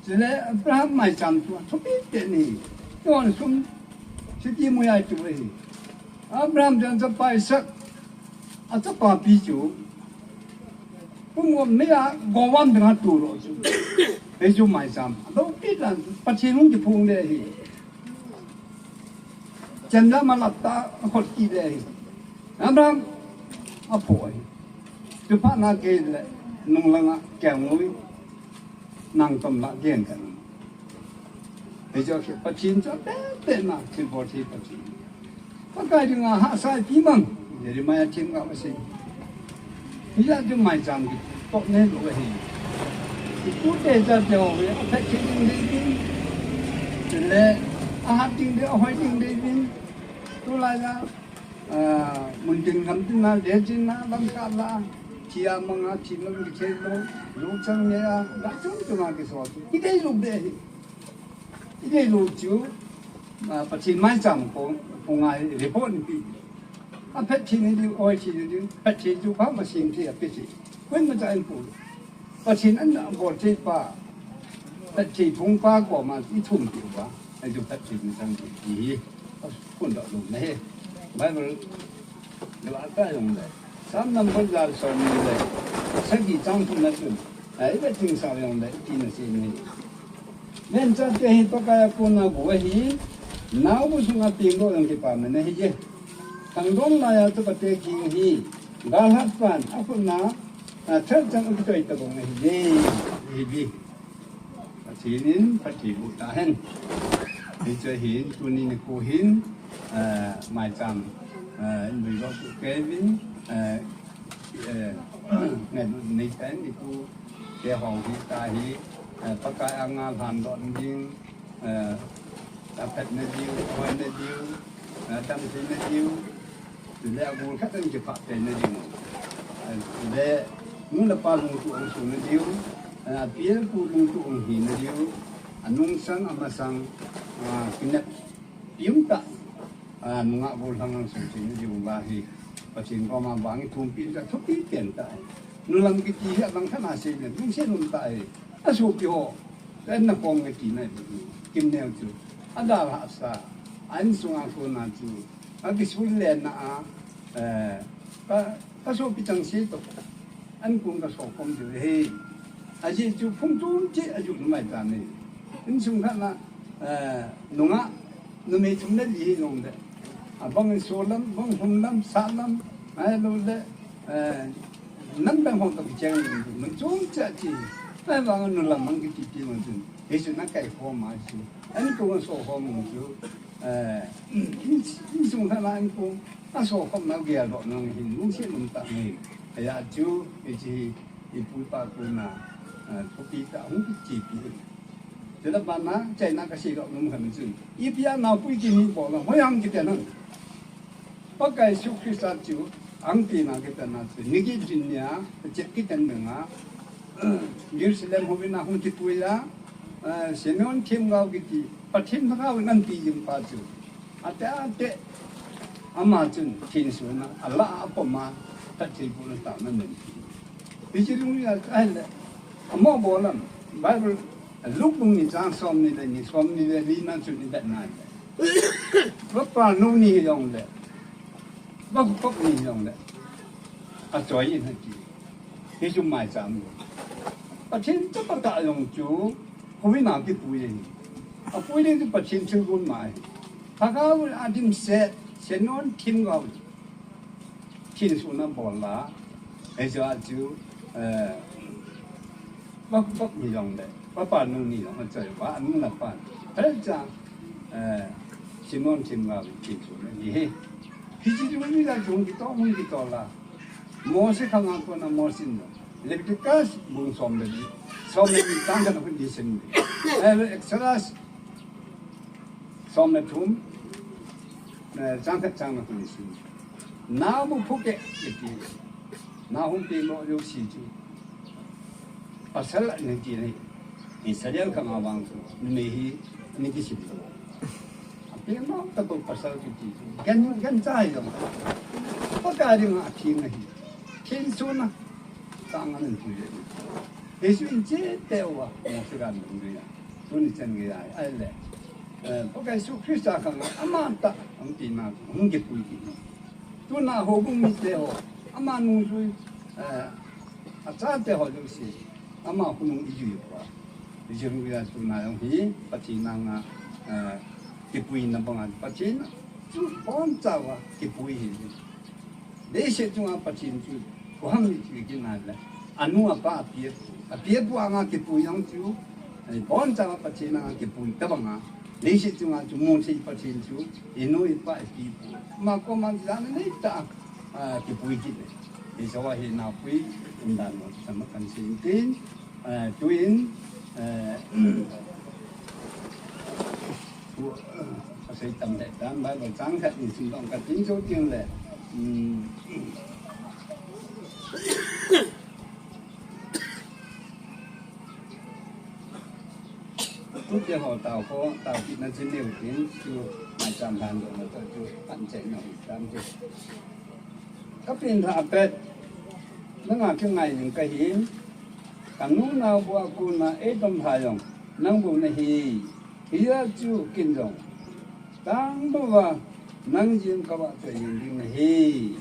Chule, Abraham maicham chu, thupi tah ni. Yon sum, siti mo ya chu hi. Abraham jong chapa Isaac, achapa pi chu. Pumgom mei a, gom vam ding a tu lou chu. Hichu maicham. Loupi dan, Pathen hung kiphong le hi. Chan da ma lap ta, khut ki le hi. Abraham, apho hi. Chu phat na kei le, nung langa, keng ngui. Nang tom la gen kan. Hichu Pathen chu, pe, pe na, thil bol thei Pathen. Pakai dinga hahsa ipi mang, Jeremiah thim ka ma sei. Hijeh chun maicham kiti toh nei lou ahi. Itute chate ho hi, aphet thei ding dei ding. Chule, ahat ding dei, ahoi ding dei ding. Tulai a, ah, mun tin gam tin na, le tin na, lam kap la. Thi a mang a, thi mang kithei lou, lu chang ne a, la chung chung a kiso. Kidei lou dei ahi. Idei lou chu, ah, Pathen maicham ko, phunga hi report ni pi. Aphet thei ni diu, ahoi thei ni diu, phet thei chu pha ma sim thei a pe thei. Koima cha in pu. Pathen ana bol thei pa. Phet thei phung pa koma ithum pi uva. Ahi chu phet thei ni chang ti hi. Phun doh lou na hi. Bible Galata jong le. Psalm number ja le som ni le sagi chang thum na chun. Ai ve ting sa jong le iti na sei ni. Ven chate hi Pakai a kona go ahi. Naobu sunga pengdoh jong kipana ahi je. Khangdong laiya chapate kihi. Galhat pan akhut na, a, thal chang akitoi tabang ahi je. Hi bi. Pathen in phatthei boh tahen. Hiche hin, tuni nikho hin, eh, maicham, eh, in lui lou tu kei uvin, eh, eh, ngai nei tan nikho te ho hi ta hi, eh, Pakai anga lhan doh ding, eh, aphet na diu, ahoi na diu, eh, damsel na diu, Chule agol khat in kiphah pen na diu. Chule nu le pa lungtup ahung sung na diu. Api apu lungtup ahung hi na diu. Anungsang amasang, ah, kinep pium tah. Ah, nungah gollhang ahung sung na diu va hi. Pathen koma vang ithumpi tah thupi pen tah. Nu lam kiti hi abang khat a sei le lungset um tah hi. Asopi ho. Ken na kom kati na hi. Kimneo chu. Adalhah sa. An sunga kona chu, akisul le na a, eh, ka, ka sopi chang si to. An kong ka so kom ju he. Aji chu phung tum chi aju numei ta ni. In sung khat na, eh, nunga, numei tum le li nong de. A bang so lam, bang hum lam, sa lam, ai lo de, eh, nan bang hong to ki chang ni, mun tum cha chi. Ai bang nu lam mang ki ti ti mun tum. He su na kai ho ma su. An kong so ho mun ju. Eh, in, in sung khat na in kong, a so khom na gel doh nang hin, lungset um ta nge. Aya chu, i chi, i pu pa ku na, eh, thupi ta hung ki chi pi. Chula ba na, chai na ka si doh nung khan chu. I pia na pui ki ni bo na, hoi ang ki te nang. Pakai Jesu Christa chu, ang pi na ki te na chu, ni ki jin nia, che ki ten nga. Jerusalem ho na hung ki pui la, eh, Simeon thim gau ki ti, Pathen Lhagao in anti jing pa chu. Ate, ate, ama chun thin suna, ala apoma, tathilpuna tana men. Hiche lungya, ahile, amo bolam, Bible, Luke bung ni chang som ni le ni, som ni le ni na chun i bet na le. Vapa nu ni jong le, vapa kop ni jong le, achoi in hati. Hichu mai cham. Pathen chapa ta jong chu, Hui na kipui ding. Apui ding chu Pathen thilgon mai. Lhagao a dimset, Simeon thim gau. Thin suna bol la. Hijeh a chu, eh, vap, vap ni jong le. Vapa nu ni jong, achoi va, anu na pa. Hijeh a, eh, Simeon thim gau, thin suna ni. Hiche chu ni la jong kito, mun kito la. Mose khang a kona Mose in Leviticus bung som le li, som le li chang khat na kona sim. Eh, Exodus som le thum, eh, chang khat chang na kona sim. Namu phuke iti. Na hung pe mo yo si chu. Pasal ni ti ni. Israel khang a vang chu. Ni hi ni ki sim. Api ma ta ko pasal kiti. Gan, gan chai jong. Pakai ding a thi na hi. Thin suna. Tang an tu ye. Jesu in che te wa. Mo se gan dong ya. Tuni chen ge ya. Ai le. Eh, Pakai Jesu Christa khang a ama ta. Ang ti na. Hung kipui ki. Tuna houbung mite ho. Ama nungjui. Eh, achate ho jouse. Ama khonung ijui uva. Ijui uva tuna jong hi, Pathen anga, eh, kipui na banga, Pathen chu bonchauva kipui hi. Leiset chunga Pathen chu, koiham ni chu kina le. Anu apa apipu. Apipu anga kipui jong chu, eh, bonchauva Pathen anga kipui tabanga. Leiset chunga chu muthei Pathen chu, inu ipa ipipu. Ama koma jana nei ta, ah, kipui kit le. Hiche a hi napui, umdan mo, sama kan sin tin. Eh, tuin, eh, tu, eh, asei tam le dan Bible chang khat ni sim dong ka tin jo tin le. Hmm. Tute ho tao ho, tao kit na chin neu tin, tu mai cham dan dong na tu, tu, pan chen na hu tam tu. Ka pin tha pet, nanga kingai ning kahin, ka nunao bua kona ei tom tha jong, nang bou nahi, hijeh chun ken jong, tang bou va, nang jeng kava choi jeng ding nahi.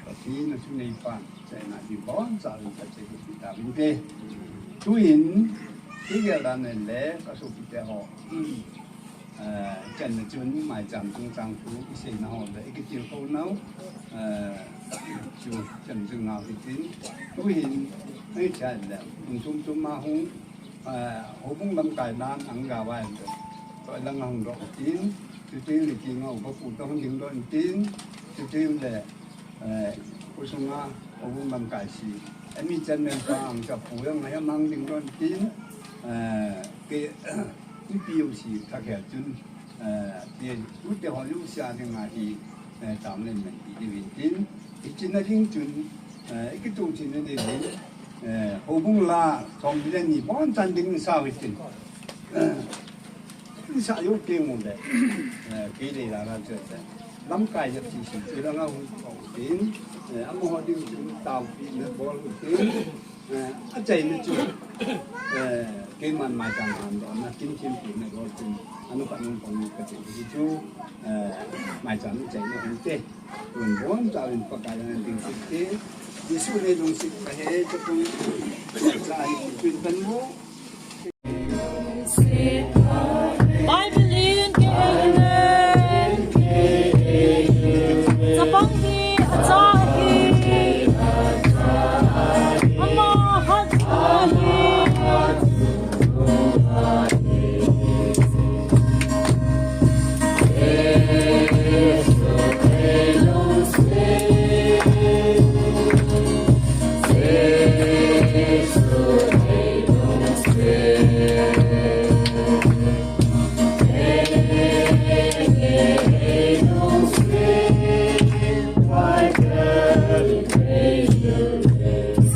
Pathen a chu nei pan, chaina ding boncha in ka che ku pi ta vin te. Tuin, higel dan le, ka sopi te ho. Eh, chen na chun mai cham chung chang thu, i sei na ho le, i kitil ko nau, eh, chu chen chung nau hi tin, tu hin, ei cha le, kum tum tum ma hung, eh, houbung lamkai nan ang ga vai le, to lang hung do tin, tu tin le ki ngau ba pu to hung ding do tin, tu tin le, Eh, Pu Sunga, Pu Vung lamkai si. Emi chen men pa ang cha pu yang ya mang ding don tin. Eh, ke, P P U C tha khe chun. Eh, te, u te ho lu sia ding a hi, eh, tam le men ti di vin tin. I chin na ding chun, eh, i kitu chin na ding vin. Eh, houbung la, som di le ni bon chan ding sa vin tin. Eh, Sa yo ke mu le. Eh, ke le la la che che. Lamkai ya ti si, che la nga hu ko tin. Eh, amaho ding tin, tao pi le bol hu tin. Eh, achaina chu, eh, keiman maicham handohna, kin thim tina bol chun, anu ka nung pang ka ti hi chu, eh, maicham achaina hinte. Tun bonchauvin Pakai langa ding kit te. Jesu le lungset ka he, chapang cha hi pin kan mo. Bible in kei le, chapang hi, acha hi, ama hat hi.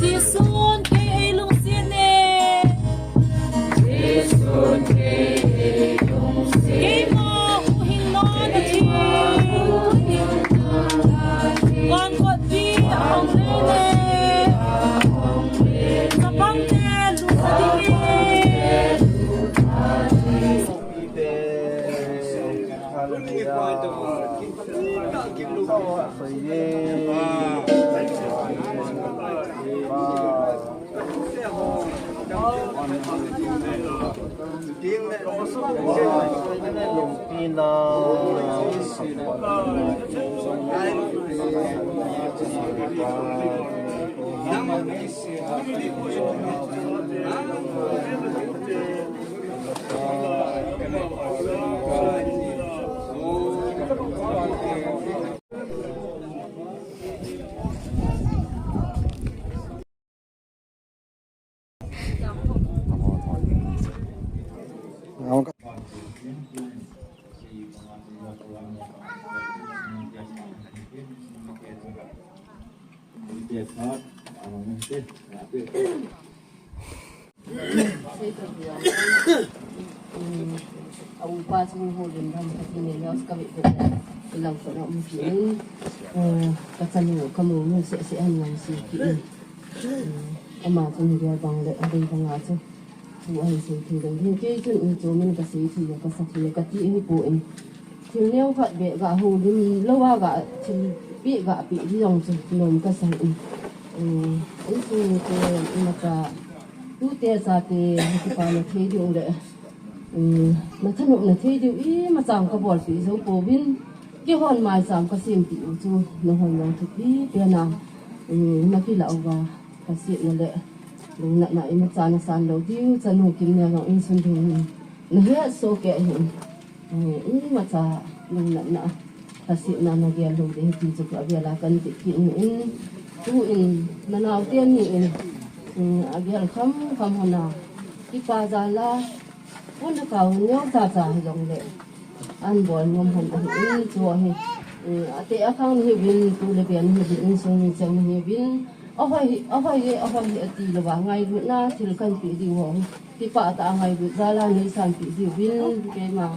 Jesun kei ei lungset ne. Keima huhhingna na thi. Van kotpi ahung lei le. Chapang te lungset ding e. A upa chu houlim dam ka ti ne, news ka ve ve. Ka lang ko na um ki in. Eh, ka chanu ka mu mu se se an nang si ki in. Eh, ama chun gel bang le, a dei bang a chu. Thu ahin sei thei lou ding. Kei chun in chu min ka sei thei le, ka sa thei le, ka ti hi pu in. Thil neo khat beh ga houlim lou a ga thil beh ga peh di jong chu nom ka sa in. Um, insung mite imacha tute chate kipa na thei diu le, um, na thanop na thei diu imacha ka bolpeh jou pouvin, keihon maicham ka sempi u chu nahon jong thupi pen a, um, na kilah uva ka setna le lungnatna imacha na san lou diu, chanu Kimneo jong insung ding in na het soh kei hin. Eh, imacha lungnatna, lhasetna na gel lou ding ti chu ka vel a kan ti kit in, tu in na nao teni in, mm, a gel kham kham hon a, kipa jal a, pon thakao neo cha cha hi jong le, an bol nom hon ahi in chu ahi, mm, ate akhang hi vin, tu le ben hi vin, insung mi chang hi vin, ahoi hi, ahoi hi, ahoi hi ati lou va ngailutna thil kan pe diu ho. Kipah tah a ngailut jal a nei sanpeh jiuvin, keima,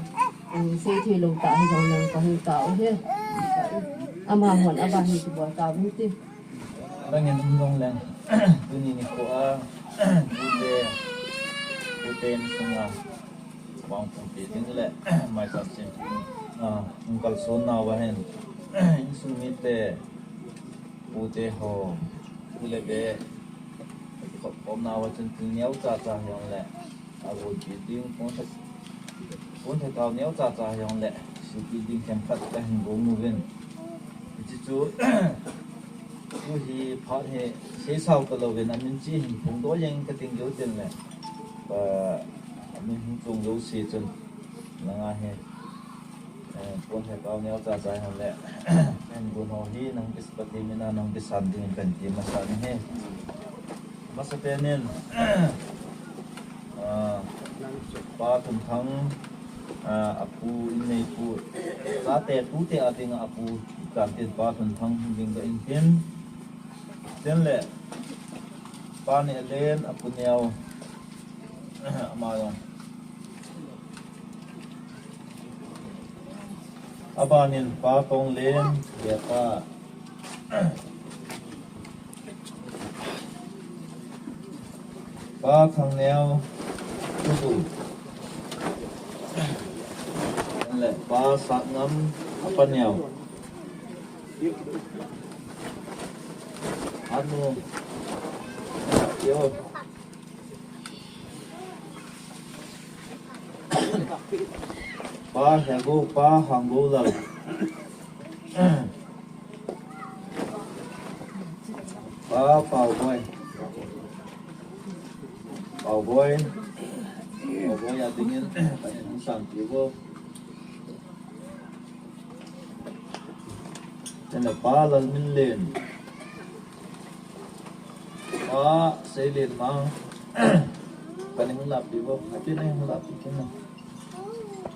um, sei thei lou tah hi jong nang ka hung tao hi. Amahon aban hi kibol tauvin ti. Bangin um jong leng, tuni nikho a, tute, tute insung a, vangpung pe ding le, maicham sempi, a, hung kalson nauva hin, insung mite, pute ho, u le be, khop khop nauva chun thil neo cha cha hi jong le, a gol pi ding, pon thak, pon thakao neo cha cha hi jong le, supi ding themkhat ka hin gong uvin. Hiche chu, tu hi phat hi, sei sao ka louvin, a min chi hin phongdoh jeng ka ting jou tin le, a, a min hung chong jouse chun, langa hi, Eh, pon thakao neo cha cha hi jong le, kahin gon ho hi, nang kis Pathen mina nang kisan dingin kahin ti masa nahi. Masapen in, ah, Pa Thunthang, ah, apu, inneipu, chate tute a dinga apu, kantin Pa Thunthang ding ka in tin. Tin le, Pa Nehlen, apu neo, ama jong. Abanin Pa Tonglen, Gepa. Pa Khangneo, Tutu. Le Pa Satngam, apa neo. Anu. Yo. Pa Hego, Pa Hanggo Lal. Pa Pauboi. Pauboi. Pauboi a dingin, Pa Hangsan Tigo. Tena Pa Lalminlen. Pa Seilen Mang. Kani hung lapi bo. Api na hung lapi kena.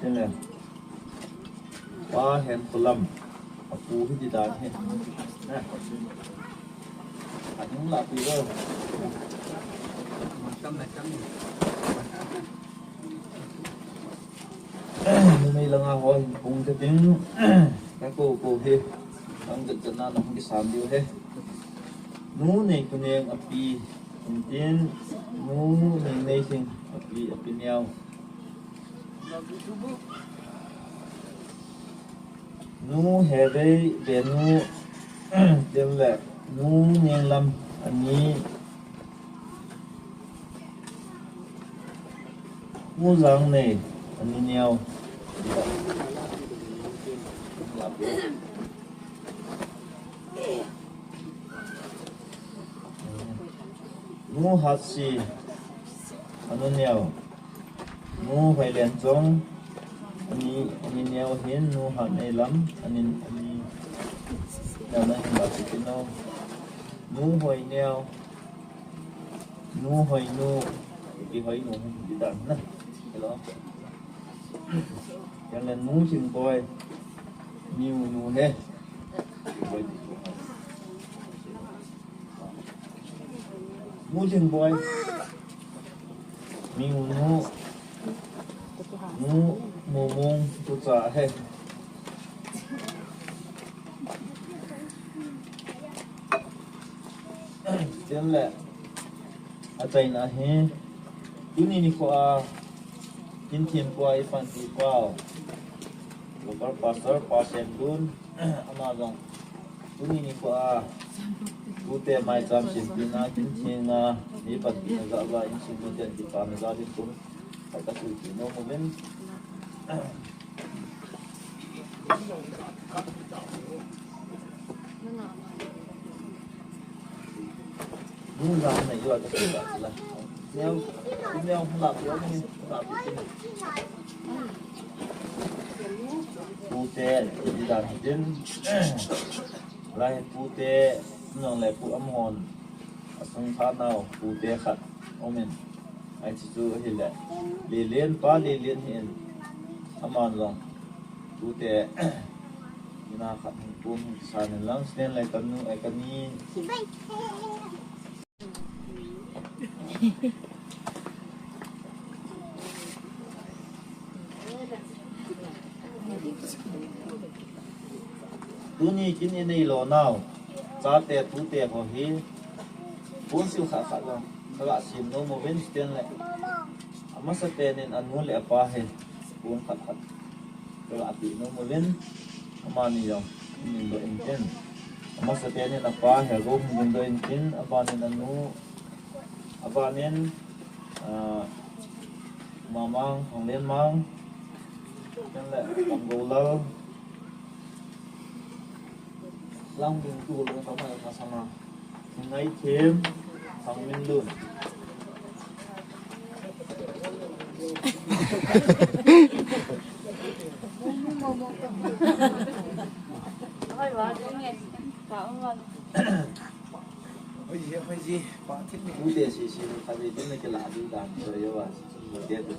Tena. Pa Henkholam. Apu hi di dan hi. Na. Kani hung lapi bo. Numei langa ho hin pung ka ding, ka ko ko hi, ang jan jan na nang kisan diu hi. Nu Neikhoneng api, intin, Nu Neinei hin api, api neo. Nu Hevei Benu, tin le, Nu Nenglam ani, Nu Jangnei ani neo. Nu Hatsi ani neo. Nu Hoilenchong ani, ani neo hin, Nu Hatneilam ani, ani neo na hin ba si kino. Nu Hoineo. Nu Hoinu, ipi Hoinu, ipi dan na. Hello. Yang le Nu Lhingboi, Miu Nu he. Nu Lhingboi, Miu Nu, Nu Mumung, Tucha he. Tin le, achaina hi, tuni nikho a, Kinthempu a ipanpi pau, local pastor, Pa Semlun, ama jong, tuni nikho a, tute maicham sempina, Kintheng a, ipanpina jal a, insung miten kipana jal in kum, khat kasei nom uvin. Pute, idan hitin. Lai pute, nong le pu amahon. Asung phat nau, pute khat. Umin. Ai chu chu ahile. Lelen, Pa Lelen hin. Aman jong. Tute, mina khat hung pum hung kisan in lang, siten lai kanu, ai kani. Tuni kin inei lo nau, chate tute ho hi, pon sil khat khat jong, kaga sem nom uvin siten le. Amasa pen in anu le apa hi, pon khat khat. Kala api nom uvin, amani jong, hung dingdoh intin. Amasa pen in apa, Hego hung dingdoh intin, abanin anu, abanin, ah, Mamang, Honglen Mang, tin le, Kamgolal, Lang ding tu lo ka mai ka sama. Ngai them, Thangminlun. Ute sisi, khatvei din na kila du dan, so yo wa, so yo de tu.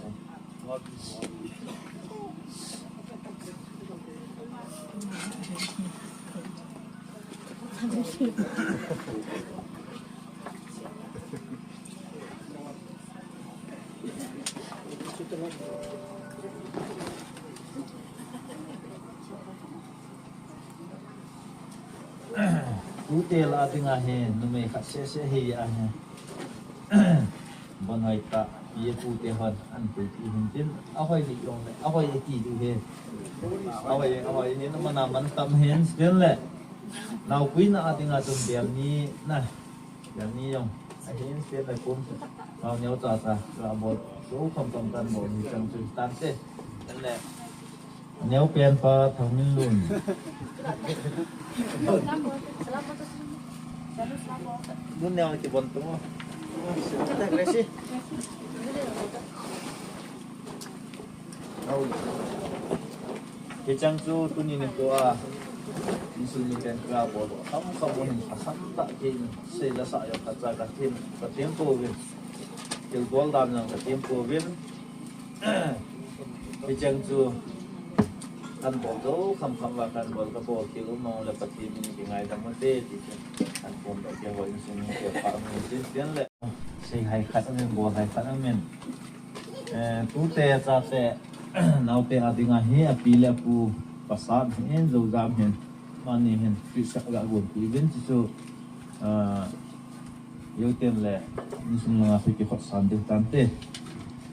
Tute lah a ding ahi, numei khat sese hi ahi. Hon hoi ta, ye pu te hon, an pu ti hin tin, a hoi ni yong le, a hoi e ti du he. A hoi, a hoi ni na mana man tam hen, still le. Nau kui na a ding a tum biam ni na. Biam ni yong. A hin still le kum. Nau neo cha cha, la bol. So kam kam kan bol ni chang chu tan te. Still le. Neo pen pa Thangminlun. Dun neo ki bon tung. Hichang chu tuni ni tua. Insul ni pen ka bol. Kam kam hin asam ta ki sei la sa yo ka cha ka tin. Ka tin ko vin. Kil bol dan yang ka tin ko vin. Hichang chu kan bol do, kham kham va kan bol ka bol ki um mong le Pathen min ki ngai dam te ti chu. Kan bol do ke hoi sung ke pa min tin tin le. Sei hai khat amin, bol hai khat amin. Eh, tu te cha te, nau te a ding a hi a pi le pu pasal hin, zo jam hin. Mani hin, pi sak ga gon pi vin chu chu. Ah, Yo ten le, insung langa phi ki khot san ding tan te.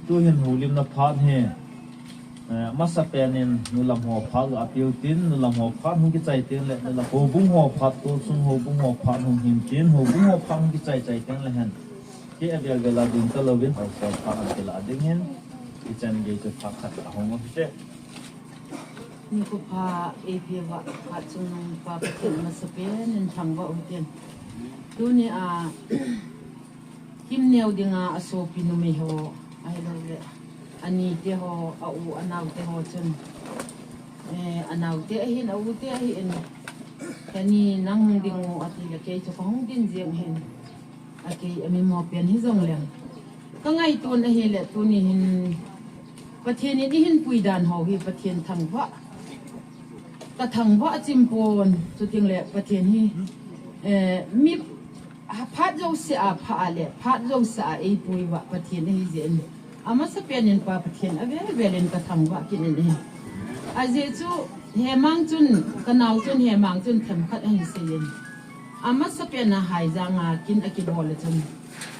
Tu hin houlimna phat hi, eh, masa pen in nulam ho phat la apiu tin, nulam ho phat hung ki chai tin le, nulam houbung ho phat tu sung houbung ho phat hung him tin, houbung ho phat hung ki chai chai tin le hen. Ki avel vel a ding ta lovin, hausa phat an ki la ding hin, ki chan gei chu phat khat a hung a te. Nikho pha, eipeh uva, phat chungnung pa Pathen masa pen in thangvah u hitin. Tuni a, Kimneo dinga asopi numei ho, ahilou le, ani te ho, a u, anao te ho chun. Eh, anao te ahin, a u te ahin. Kani nang hung ding u ati le kei chu kahung ding jeng hin. A kei a mimaw pen hi jong leng. Ka ngaito na hi le tuni hin Pathen in i hin pui dan ho hi Pathen thangvah. Ka thangvah a chim pon, chuting le Pathen hi, eh, mi ha phat jo se a pha a le, phat jo se a ei pui vah Pathen hi jeng. A masa pen in pa Pathen a vel vel in ka thangvah kin in hi. A je chu, Hemang chun, ka nau chun Hemang chun themkhat ahin seiyin. A masa pen a Haijang a kin a kibol a chun.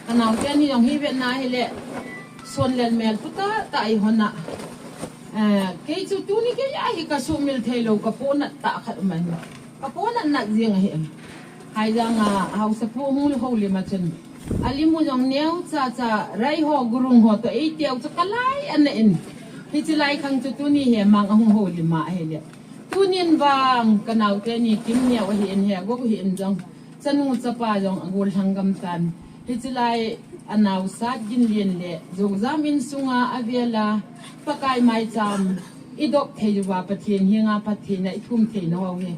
Ka nau te ni jong hi vet na hi le, son lel mel pu ta ta i hon a. Eh, kei chu tuni kei a hi ka sumil thei lo ka po nat ta khat man. Ka po nat nat jing a hi em. Haijang a hausa pu hung le houlim a chun. A lim u jong neo cha cha rai ho gurung ho to ei teo chu ka lai an na in. Hichi lai khang chu tuni Hemang a hung houlim a hi le. Tunin vang ka nau te ni Kimneo ahi in he, Gok ahi in jong. Chanu chapa jong a gol lhang gam tan. Hichi lai a nau Satginlen le Zojam in sunga a vel a Pakai maicham i dop thei uva Pathen henga phattheina i thum theina ho hi.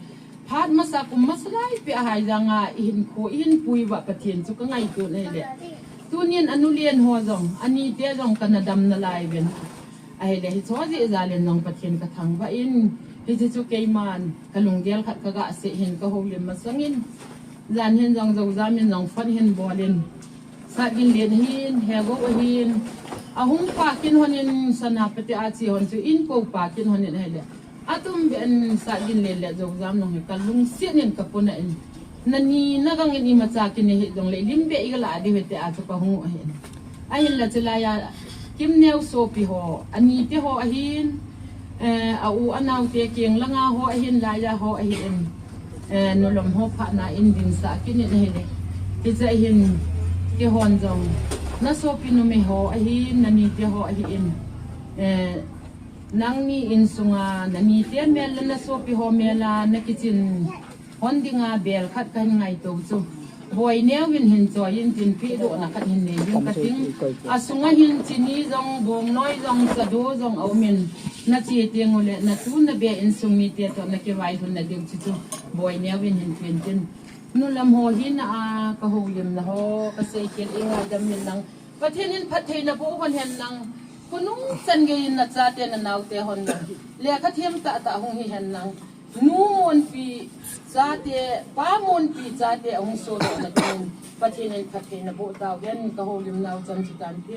Phat masa kum masa lai peh a Haijang a i hin kho, i hin pui uva Pathen chu ka ngaito na hi le. Tunin a nu len ho jong, ani te jong ka na dam na lai ven. Ahile hiche jeh jal in jong Pathen ka thangvah in, hiche chu keiman ka lunggel khat ka ga sei hin ka houlim masang in, jan hin jong Zojam in jong phone hin bol in, Satginlen ahin, Hego ahin, ahung pa kin hon in Senapati a che hon chu in ko pa kin hon in ahile. Atum ben Satginlen le Zojam nung hi ka lungset in ka puna in. Nani na gang in imacha kinei hi jong le lim be i ga la di hite a chu ka hung ahin. Ahin la chilai a Kimneo sopi ho, ani te ho ahin, eh, a u anao te keng langa ho ahin, laiya ho ahin, eh, nulom ho pha na in din sa kinin ahile. Hiche hin kihon jong na sopi numei ho ahin, nani te ho ahin, eh, Nangni insunga, nani te mel le na sopi ho mel a, na kichin hon dinga bel khat kahin ngaito chu. Boineo in hin choi in tin pehdohna khat hin nei in kating. Asunga hin chini jong, bongnoi jong, chado jong aumin. Na che teng ule, na tu na be insung mite toh na kivailhun na diu chu chu. Boineo in hin pen tin. Nulam ho hin a, ka houlimna ho, ka seikhel i ngaidam in lang. Pathen in phattheina boh hon hen lang. Khonung chan gei in na chate na naote hon lang. Lekha them tah tah hung hi hen lang. Nu monpi chate, pa monpi chate ahung sodoh na ding. Pathen in phattheina boh tau hen ka houlimnau chan chu tante.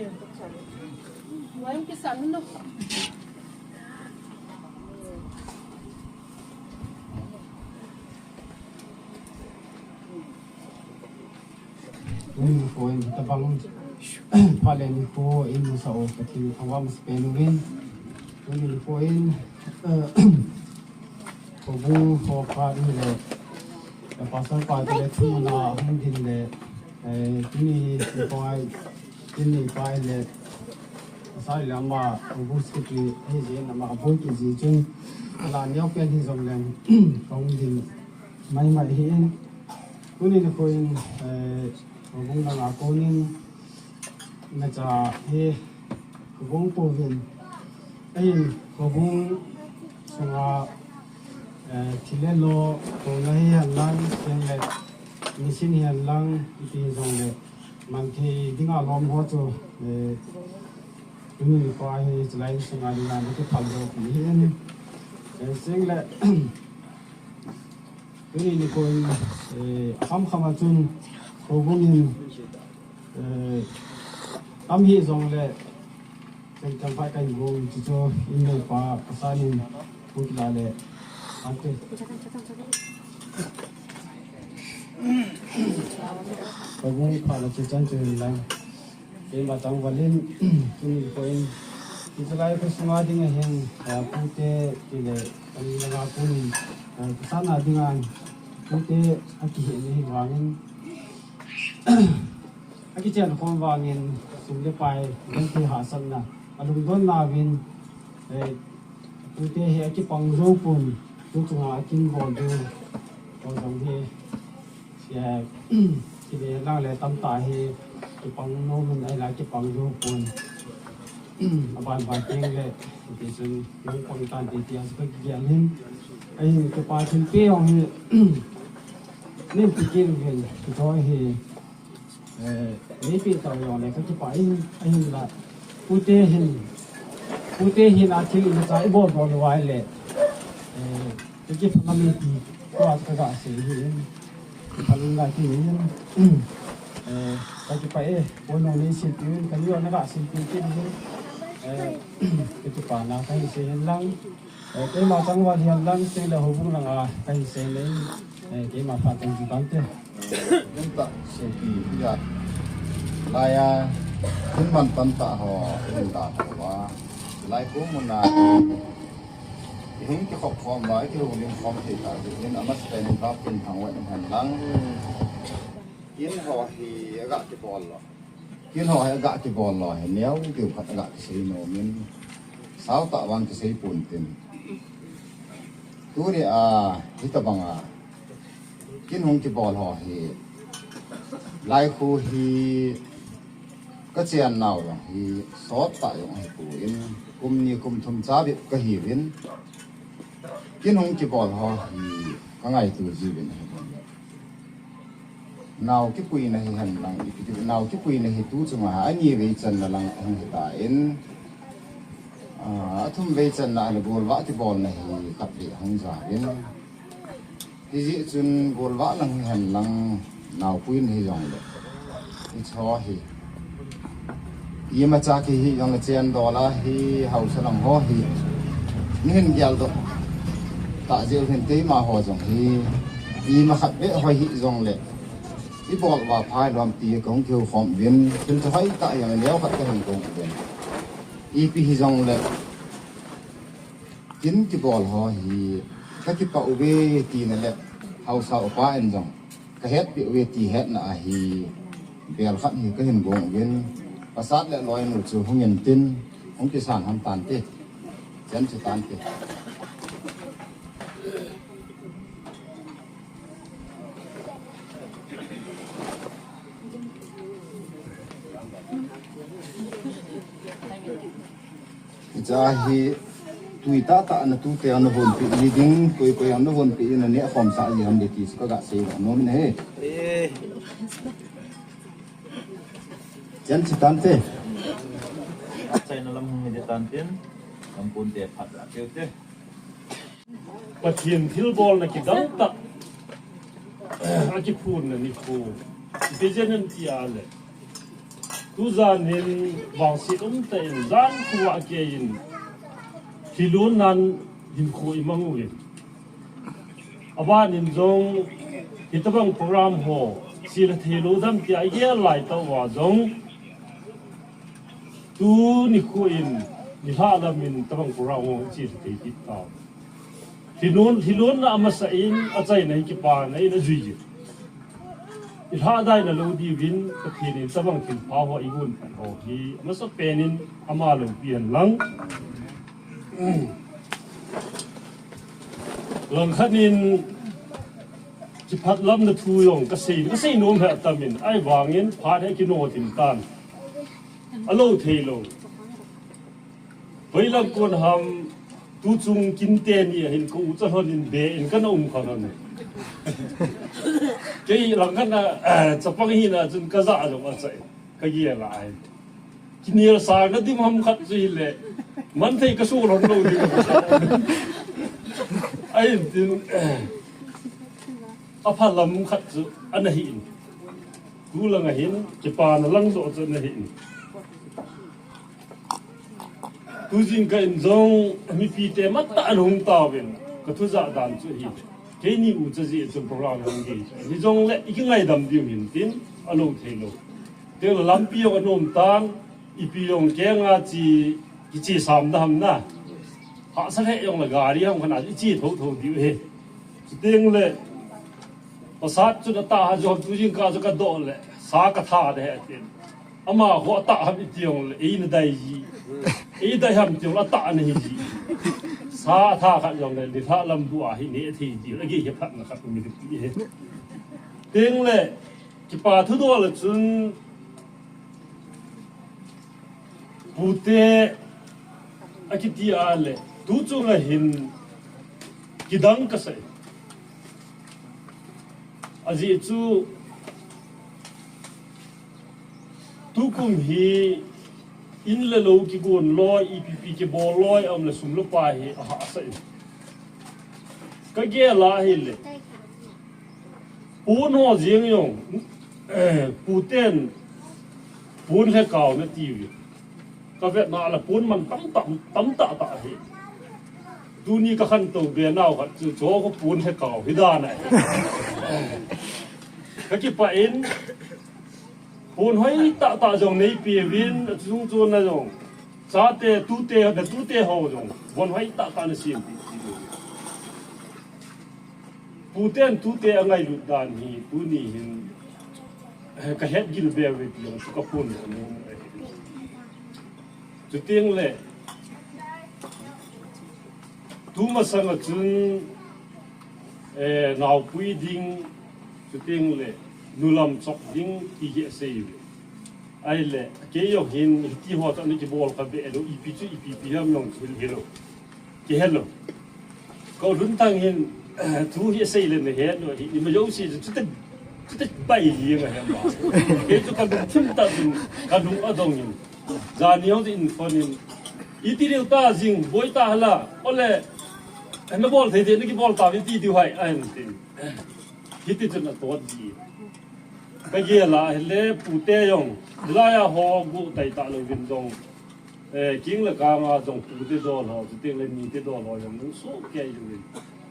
Wai hung kisan nu. Ui, ui, tabang. Phat le nikho in masa u Pathen thangvah masa pen uvin. Tuni nikho in, eh, Houbung ho phat ni le, eh, Pastor pa te le thumna hung din le, eh, tuni nikho ai, tuni pa le, Pastor le ama Houbung Secretary, eh, jin ama aboi kiji chun, ala neo pen hi jong leng, hung din mai mai hi in. Tuni nikho in, eh, Houbung langa konin, nacha hi, Houbung pu vin. Ahin, Houbung sunga, eh, thil le lo, kona hi hen lang, seng le, machine hi hen lang, iti jong le, man thei dinga lom ho chu, eh, tuni nikho hi, chulai sunga dinga, naki phal lo, ti hi, eh, seng le, Tuni nikho in, eh, kham kham a chun, Houbung in, eh, tam hi jong le, chen tam pai kai gong chu chu, in le pa, pasan in, put la le, ante. Houbung pha la chu chan chu hin lang. Keima tangval in, tuni nikho in, hiche lai kho sunga dinga hin, eh, pute, tile, tani langa kunin, eh, pasana dinga, pute, akihe ni hi vangin, akichen khom vangin, sum le pai, lengthi hahsatna, alungdonna uvin, eh, pute hi akipang jou pon, tu chunga akin bol diu, ko jong hi, Sia, kile lang le tamtah hi, kipang nom in ahila kipang jou pon. Aban ban teng le, ti chun, jong pang tan ti ti a chu ka kigel hin. Ahin, kipa thilpeh jong hi, nin ti kit uvin, kichoi hi, eh, neipe tau jong le, ka kipa in, ahinla, pute hin, pute hin a thil imacha ibol bol uva ahile, eh, ka kipah ngam e ti, tua ka ga sei hin. Kalung ga ti hin, eh, ka kipah e, pon nong nei silpeh in, ka ni jong na ga silpeh kit hin, eh, ka kipana ka hin sei hin lang, eh, keima tangval hin lang, sei le Houbung langa ka hin sei le, eh, keima phat teng chu tante. Nung ta sei pi ya, laiya, hun man tamtah ho, hun ta ho va, lai ko mun a, Hung kikhop khom uva, kihung lim khom thei ta, tin amasapen in Pathen thangvah in hen lang. Kin ho hi aga kibol lo. Kin ho hi aga kibol lo, hi neo diu khat aga kisei nom in. Sao tah vang kisei pon tin. Tuni a, hitabang a. Kin hung kibol ho hi, lai khu hi ka chen nau jong hi, sot tah jong hi pon, kum ni kum thum cha bep ka hiuvin, kin hung kibol ho hi, ka ngaito jiuvin ahi. Nau kipuina hi hen lang, ipi ti nau kipuina hi tu chunga, ani vei channa lang hung hi tan, a, athum vei channa le golvah kibolna hi khat vei hung jauvin. Hijeh chun golvah lang hi hen lang naopuina hi jong le. Hicho hi. Imacha kihi jong le chen dola hi haosa lang ho hi. Nihin geldoh. Tah jeh u hin keima ho jong hi. Ima khat beh hoi hi jong le. Ibol uva phai lom ti kahung kihou khom uvin. Thil chu hoi tah jong le neo khat kahin kong uvin. Ipi hi jong le. Kin kibol ho hi, ka kipah uve tina le, haosa upa in jong, ka hetpeh uve ti hetna ahi, bel khat hi kahin gong uvin, pasat le loinu chu hung in tin, hung kisan ham tante, chen chu tante. Hiche hi tui tahtah na tute ana honpeh ji ding, koi koi ana honpeh ji na neh khom sah ji ham ti chu ka ga sei nom in ahi. Chen chu tante. Achaina lam hung hi tante, lam ponte phat la keu te. Pathen thilbolna kidang tah akiphonna nikho. Ipi jeh ham tia le. Tujan hin vangset umtah in jan khovah a keiin thilhon nan hinkho imang uvin. Aban in jong hitabang program ho sila theilou dam tia igel lai tah uva jong Tuni khu in, nilhah lam in tabang program ho iche thei kit ta. Hilon, hilon na amasa in, achaina hi kipana in ajui ji. Ilhah dai na lou diuvin, Pathen in tabang thilpha ho igon phat ho hi, amasa pen in ama loupi hen lang. Langkhat in, kiphat lam na thu jong, kasei, kasei nom hi atam in, ahivangin, phat hi kino tin tan. Alou thei lou. Hoilang kon ham, tuchung kinte ni ahin ka u cha lhon in be in kana um kha lhon. Kei langkhat na, eh, chapang hina chun kaja jong achai. Kagel a ahi. Kinel sa na dim ham khat chu hile. Man thei kasu lhon lou ding. Ahin tin, eh, apha lam khat chu ana hi in. Tu lang ahin, kipana lang joh chu ana hi in. Tu jingkah in jong, mipite matah ana hung tauvin, ka thu jah dan chu hi. Keini u cha jeh chun program hung gei chu. Hijongle, i kingaidam diu hin tin, alou thei lou. Teng le lampi jong anom tan, ipi jong kenga chi, kiche sam da ham na. Hahsa lheh jong le gari ham khat a, iche thotho diu hi. Chuteng le, pasat chun atah a jong tu jingkah chu kadoh le, sa katha de he tin. Ama ho atah ham iti jong le, eina dai ji. Ei dai ham ti jong le, atah ana hi ji. Sa atha khat jong le, nilhah lam bu a hi ne thei ji. Age hi phatna khat um ti he. Teng le, kipa thudoh le chun, pute akiti a le, tu chunga hin kidang kasei. Ajeh chu, tukum hi in le lou kigon loi, ipi pi kibol loi, aum le sum le pai hi ahahsa in. Kagel a hile, pon ho jeng jong, eh, puten pon lhekao nati uve. Kavetna le pon man tamtah, tamtah tah ahi. Tuni kakhantou be nau khat chu, chu khu pon lhekao hi dan ahi. Kakipah in, pon hoitah tah jong neipeuvin, achung chun na jong, chate, tute, na tute ho jong, pon hoitah tah nasem pi, pi. Puten tute angailut dan hi, tuni hin, eh, kahet gil be uve ti jong chu kaphon nom e. Chuteng le, tumasang a chun, eh, naopui ding, chuteng le, nulam chok ding, ti hi asei uve. Ahile, kei jong hin, hiti ho chu ana kibol kha be lou, ipi chu ipi pi ham jong chu hilou. Kihelou. Ka u Lunthang hin, thu hi asei le nahet lou hi, ima jouse chu, chuti, chuti bai jeng ahi ma. Kei chu kalungthim tah chun, kalung adong in. Jani jong chu in phone in. Iti diu ta jing, boi ta hala, ole, nabol thei thei, nakibol tauve ti diu ham, ahin tin. Hiti chun atot ji. Kagel a hile pute jong, hilai a ho gu tai tah louvin jong, eh, king le kang a jong pute dol ho, chuteng le mite dol ho jong nung soh kei uvin.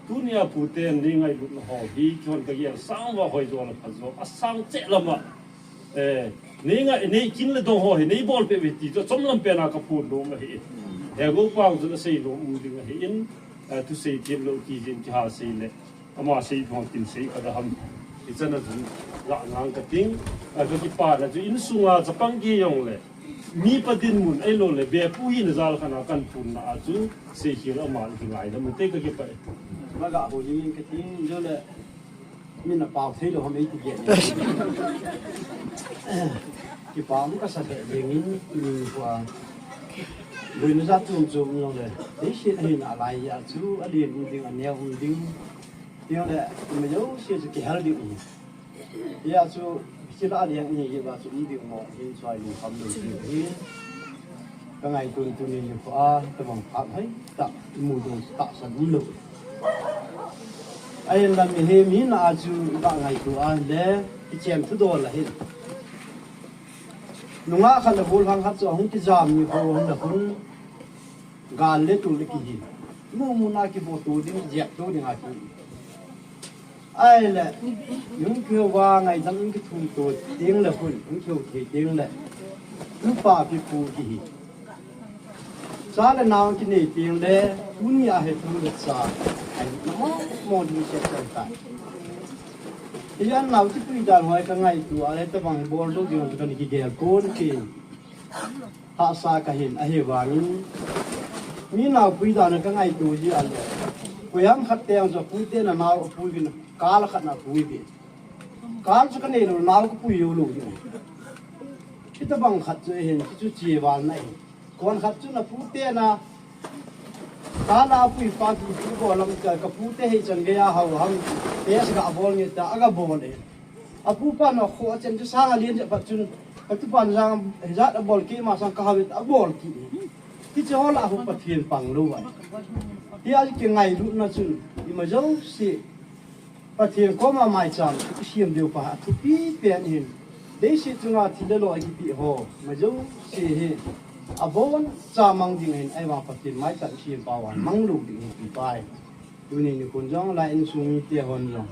Tunia puten nei ngailutna ho hi, kihon kagel sang uva hoi jo le pha jo, asang cheh lam a, eh, nei ngai, nei kin le dong ho hi, nei bol peh uve ti chu, chomlam pen a kaphon nom ahi. He go pang chun asei nom um ding ahi in, eh, thusei them lou ti jin kiha sei le. Ama sei thong tin sei ka da ham. Ichan a chun, la ngang kating, a kakipana chu insunga chapang kei jong le. Mi pa dinmun ahilou le, bepu hina jal khat a kaphonna a chu, seikhel ama kingaidam ute kakipah e. Maga ho jing in kating, jo le, min apao thei lou ham eiti gel. Kipah um kasa lheh jeng in, min pa. Boina jat chom chom jong le, leiset a hina lai a chu, alen um ding, aneo um ding. Tiang le, ima jouse chu kihel ding ahi. Hia chu, hiche la liang ahi, hiva chu um ding mo, hin choi lungkham lou ding ahi. Ka ngaito tuni nikho a, tabang phat hoitah, imu ding tahsan umlou. Ahinla mihem hina a chu, iba ngaito a le, kichem thudol ahin. Nungah khat le gollhang khat chu ahung kijam nikho hung le hun. Gal le tol le kihi. Mu mu na kiboh to ding, jep to ding a ki. Ahile, hung kihou va ngaidam hung kithum to ding le hun, hung kihou thei ding le. Nupa kipu kihi. Cha le nao kinei teng le, tuni a hi tu le cha, ai, mo, mo ding che chan ta. Hiyan nao kipui dan hoi ka ngaito a le, tabang bol ding ding ka ni kigel pon ke. Hahsa ka hin, ahivangin. Mi nao pui dan ka ngaito ji a le. Koiham khat te ang jo pui te na nao pui bin, kal khat na pui bin. Kal chu ka nei lo, nao ka pui yo lo ding. Hitabang khat chu hin, chu chi val na hin. Kon khat chu na pu te na, ka na pui pa ki pu bol lam ka, ka pu te hei chan gei a hau ham, te sa ka bol nge ta, a ka bol e. A pu pa na kho a chen chu sang a lien je pat chun, ka tu pan sang, hei jat a bol ki ma sang ka hau a bol ki. Ti che ho la hu Pathian pang lo va. Ti a ki ngai lu na chun, i ma jo si. Pathian koma maicham kisiam deu pa a thupi pen hin. Leiset chunga thil le lo a kipi ho, ma jo si hi. A bon cha mang ding hin, ai vang Pathian maicham siam pa wan mang lu ding hin pi pai. Tuni ni kun jong la insung mite hon jong.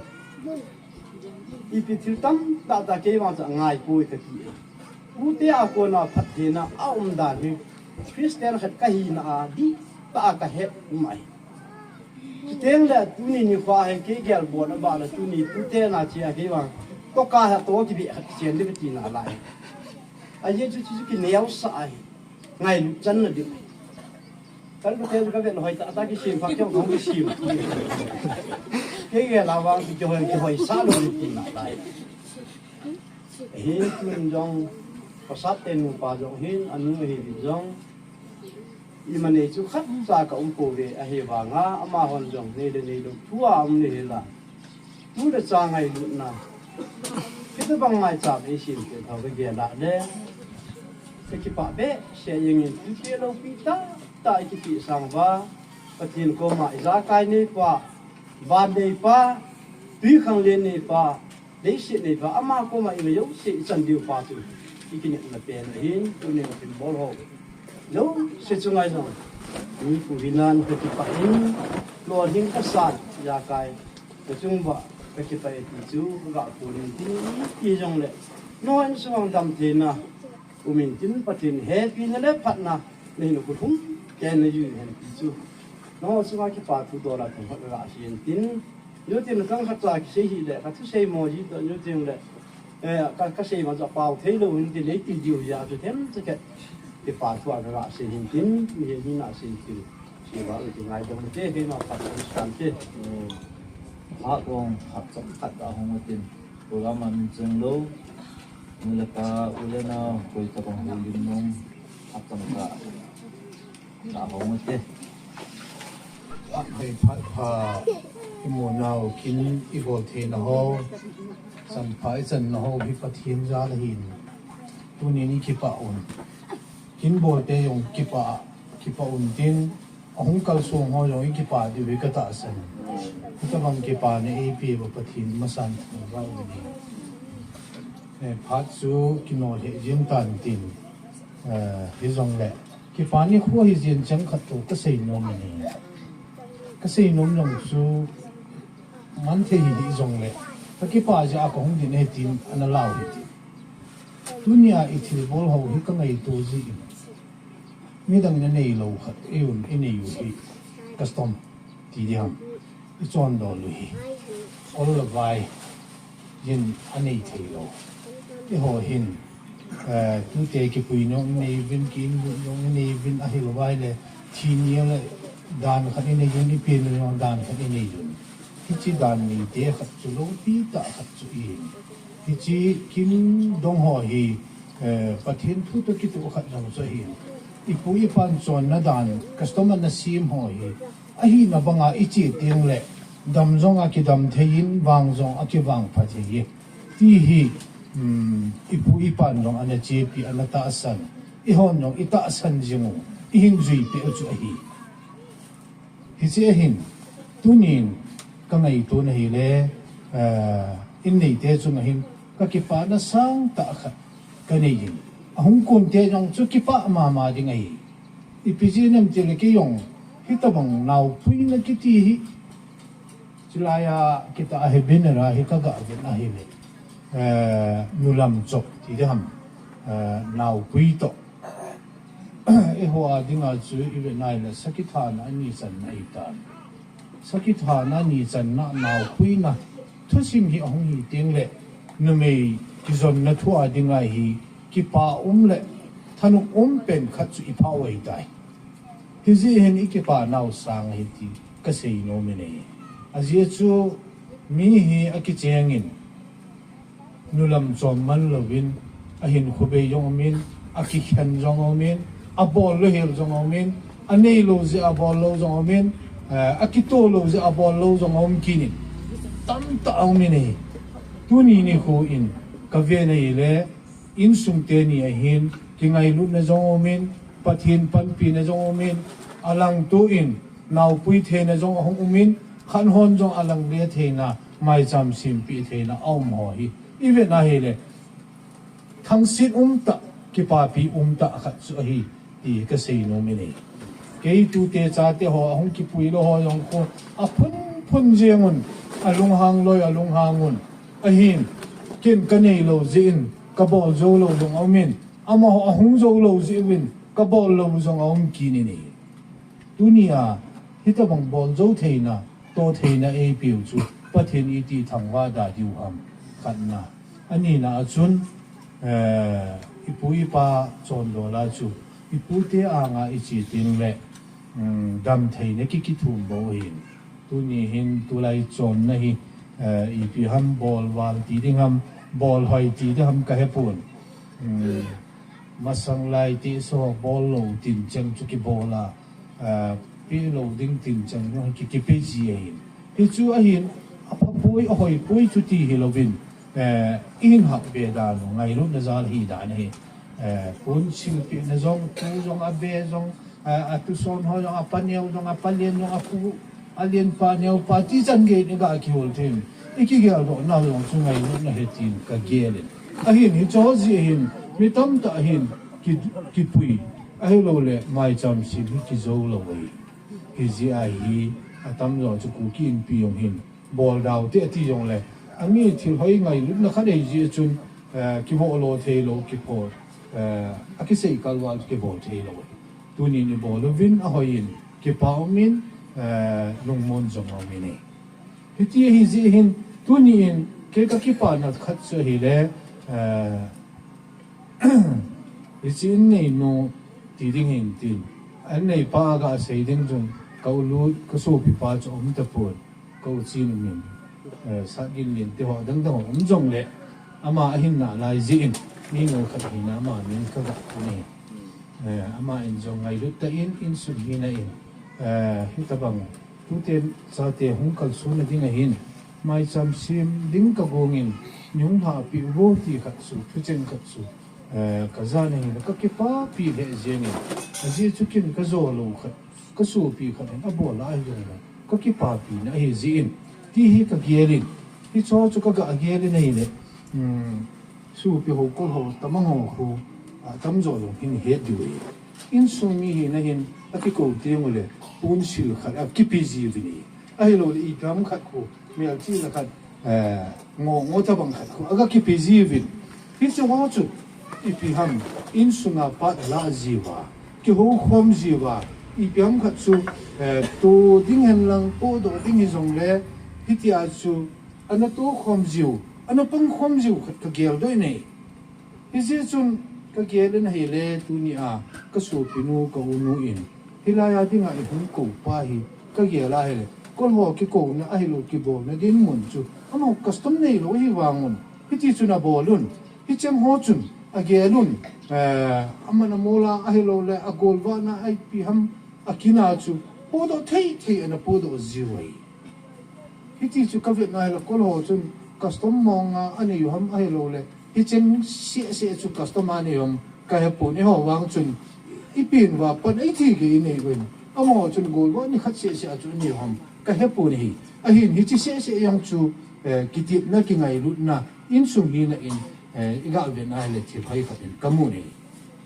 Ipi thil tam tah tah kei vang cha ngai poi ka ti. Ute a kona phattheina a um dan hi. Christian khat ka hina a di ta ka het um ai. Chuteng le tuni nikho a hi kei gel bon a ba le tuni tute na chi a kei vang. To ka ha to ki be khat chen de ti na lai. A ye chu chu ki neo sa ai. Ngailu chan na di. Kan ko te ka ve hoi ta ta kisim pha kyong kong kisim. Kei gel a vang ki hoi ki hoi sa lo ti na lai. Hin tun jong, pasal te nupa jong hin, anu hi jong. Ima nei chu khat cha ka um pouve, ahivanga, amahon jong, nei le nei lo, thu a um ni hi la. Tu le cha ngailutna. Hitabang maicham ei sim te thau ka gel a le. Ka kipah behseh jeng in, tu te lo pi ta, ta i kipi sang va. Pathian koma, i jakai nei pa, van nei pa, tui khang len nei pa, Leiset nei pa, ama koma i ve jouse i chan diu pa chu. I kinepna pen ahin, tuni a thil bol ho. Jouse chu ngai jong. Mi pu hinan ka kipah in, lolhing ka san, jakai. Ka chung ba, ka kipah e ti chu, ka ga pu nin tin, ti jong le. No in sung dam thei na. Umin tin Pathen hepina le phatna, nei nu kuthum, ken na ju hen ti chu. No, sunga kipa thu dola thum khat ka ga sei in tin. Nyu tin kang khat cha kisei hi le, ka thusei mo ji to nyu tin le. Eh, ka, ka sei ma cha pau thei lo hin tin nei ti diu ja chu them cha ke. Kipa thu a ka ga sei hin tin, mi hin na sei tin. Sei ba u ti ngai dong te, he ma phat kan san te. Ma kong khat chom khat a hong tin. Program a min cheng lo. Nu le pa, u le nao, koi tabang houlim nom, apang ta, ta hong te. Phat phei phat pha, i mu nau kin i bol theina ho, chan pha i channa ho, hi Pathen jal ahin. Tuni ni kipah un. Kin bol te jong kipah, kipah un tin, Ahung kalsong ho jong i kipah diu hi ka tahsan. Hitabang kipana eipeh uva Pathen masang thangvah u ahi. Eh, phat chu kinol hih jeng tan tin. Eh, hijongle. Kipana khu hi jeng chang khat chu ka seinom ahi. Ka seinom jong chu man thei hih jongle. Ka kipah jeh a ka hung din ahi tin ana lau hih tin. Tunia i thilbol ho hi ka ngaito jin. Midang in anei lou khat, eiun, inei u hi custom ti ding ham. I chondol u hi. Kol le vai, jin anei thei lou. Eiho hin, eh, tute kipui nung inei uvin, ki-in lut nung inei uvin, ahilou vai le, thi ni le dan khat inei uvin, ipi nung dan khat inei uvin. Hiche dan neite khat chu loupi tah khat chu ahi. Hiche kin dong ho hi, eh, Pathen thu toh kitoh khat jong chu ahi. Ipu ipan chonna dan, custom ana sem ho hi. Ahina banga iche teng le, dam jong akidam thei in, vang jong akivang pha thei e. Ti hi, um, ipu ipan jong ana chepi, ana tahsan. Eihon jong i tahsan jing u, i hin juipeh u chu ahi. Hiche ahin, tunin ka ngaito na hile, eh, in neite chunga hin, ka kipana sangtah khat ka nei in. Ahung konte jong chu kipah mama ding ahi. Ipi jeh inem tile kei jong, hitabang naopuina kiti hi. Chulai a kita ahi bin ra hi ka ga vin ahile. Eh, nulam chop ti ding ham. Eh, naopui toh. eiho a dinga chu i vet nai le sakithana ani channa ahi tan. Sakithana ni channa naopuina thusim hi ahung hi teng le numei kijonna thu a dinga hi kipa um le thanop um pen khat chu i phah u ahi tai. Hijeh hin i kipa nau sang ahi ti ka sei nom in ahi. Ajeh chu mi hi akichengin, nulam chom man louvin, ahin khobei jong umin, akikhen jong umin, abol lou hel jong umin, anei lou jeh abol lou jong umin, eh, akitoh lou jeh abol lou jong um kinin. Tamtah aumin ahi. Tuni nikho in, ka vet na ahile, insung teni ahin, kingailutna jong umin, Pathen panpina jong umin, alangtoh in, naopui theina jong ahung umin, khat hon jong alang le theina, maicham sempeh theina aum ho hi. I vet na ahile, thangsit umtah, kipapi umtah khat chu ahi, ti ka sei nom in ahi. Kei tute chate ho, ahung kipui lou ho jong khu, aphun phun jeng un, alunghang loi, alunghang un. Ahin, ken ka nei lou jeh in, ka bol jou lou jong aumin, amaho ahung jou lou jeh uvin, ka bol lou jong aum kinin ahi. Tunia, hitabang bol jou theina, toh theina eipeu chu, Pathen iti thangvah da diu ham, khatna. Anina a chun, eh, ipu ipa chondola chu, ipute anga iche teng le, um, damtheina ki kithum bou ahin. Tuni hin tulai chonna hi, eh, ipi ham bol val ti ding ham, bol hoi ti ding ham ka hepon. Um, masang lai ti so bol lou tin cheng chu kibol a, eh, pe lou ding tin cheng chu ki, kipe ji ahin. Hichu ahin, apha poi, ahoi poi chu ti hilouvin, eh, ihin hap be dan u, ngailutna jal hi dan ahi. Eh, pon silpehna jong, tu jong, abe jong, eh, atuson ho jong, apaneo jong, apalen jong, apu, alenpa, neopa, ti chan gei in i ga kihol thei. I kigeldoh nau jong chu ngailutna ahi tin ka gel in. Ahin, hicho jeh hin, mi tamtah hin, ki, kipui, ahilouleh, maicham sem hi kijou lou ahi. Hijeh a hi, atamjo chu Kuki Inpi jong hin, bol dau te ati jongle, ami thil hoi ngailutna khat ahi jeh chun, eh, kivoh lo thei lou, kipho, eh, akisei kalval kivoh thei lou. Tunin i bol uvin ahoi in, kipa umin, eh, lungmon jong aumin ahi. Hiti ahi jeh hin, tunin kei ka kipana khat chu ahile, eh, hiche in neinu ti ding hin tin. An neipa aga sei ding chun, ka u Lut, ka sopipa chu um tapon. Ka u Chin um in, eh, Satginlien te ho dang dang um jongle, ama ahin nalai jeh in, mi ngol khat hina ama min ka ga pon ahi. Eh, ama in jong ngailut tah in, insung hina in, eh, hitabang, tute chate hung kalsonna ding ahin, maicham sem ding ka gong in, nei hung lhahpeh uvo ti khat chu, thucheng khat chu, eh, ka jan ahin, ka kipapi lheh jeng in, ajeh chu ken ka jo lou khat, ka sopi khat in abol a ahi jongle, ka kipapina ahi jeh in, ti hi ka gel in, hicho chu ka ga gel in ahile, um, sopi ho, kol ho, tamang ho khu, atamjo jong hin het diu ahi. Insung mi hina hin, akikou teng ule, ponsil khat, akipe jiuvin ahi. Ahilouleh, ipi ham khat khu, melchihna khat, eh, ngo, ngo tabang khat khu, aga kipe jiuvin. Hiche ho chu, ipi ham, insunga pat ala jiuva, kihoukhom jiuva, ipi ham khat chu, eh, to ding henlang, podoh ding hijongle, hitia chu, ana tokhom jiu, ana pangkhom jiu khat ka geldoh in ahi. Hijeh chun ka gel in ahile tunia ka sopinu ka unu in, hilai a dinga ihung kou pa hi ka gel a ahile, kol ho kikouna ahilou kibolna dinmun chu, amaho custom neilou ahi vangun, hiti chun abol un, hicheng ho chun agel un, eh, aman amol a ahilouleh agolvahna a ipi ham akina chu, podoh thei thei ana podoh jiu ahi. Hiti chu ka vetna ahile kol ho chun custom monga anei u ham ahilouleh, hicheng seh seh chu custom a anei u ham ka hepon, eiho vang chun ipen uva pan ithi gei inei uvin, amaho chun golvah nikhat seh seh a chu anei u ham ka hepon ahi. Ahin hiche seh seh jong chu, eh, kitepna, kingailutna, insung hina in, eh, i ga vetna ahile thil hoi khat in ka mun ahi.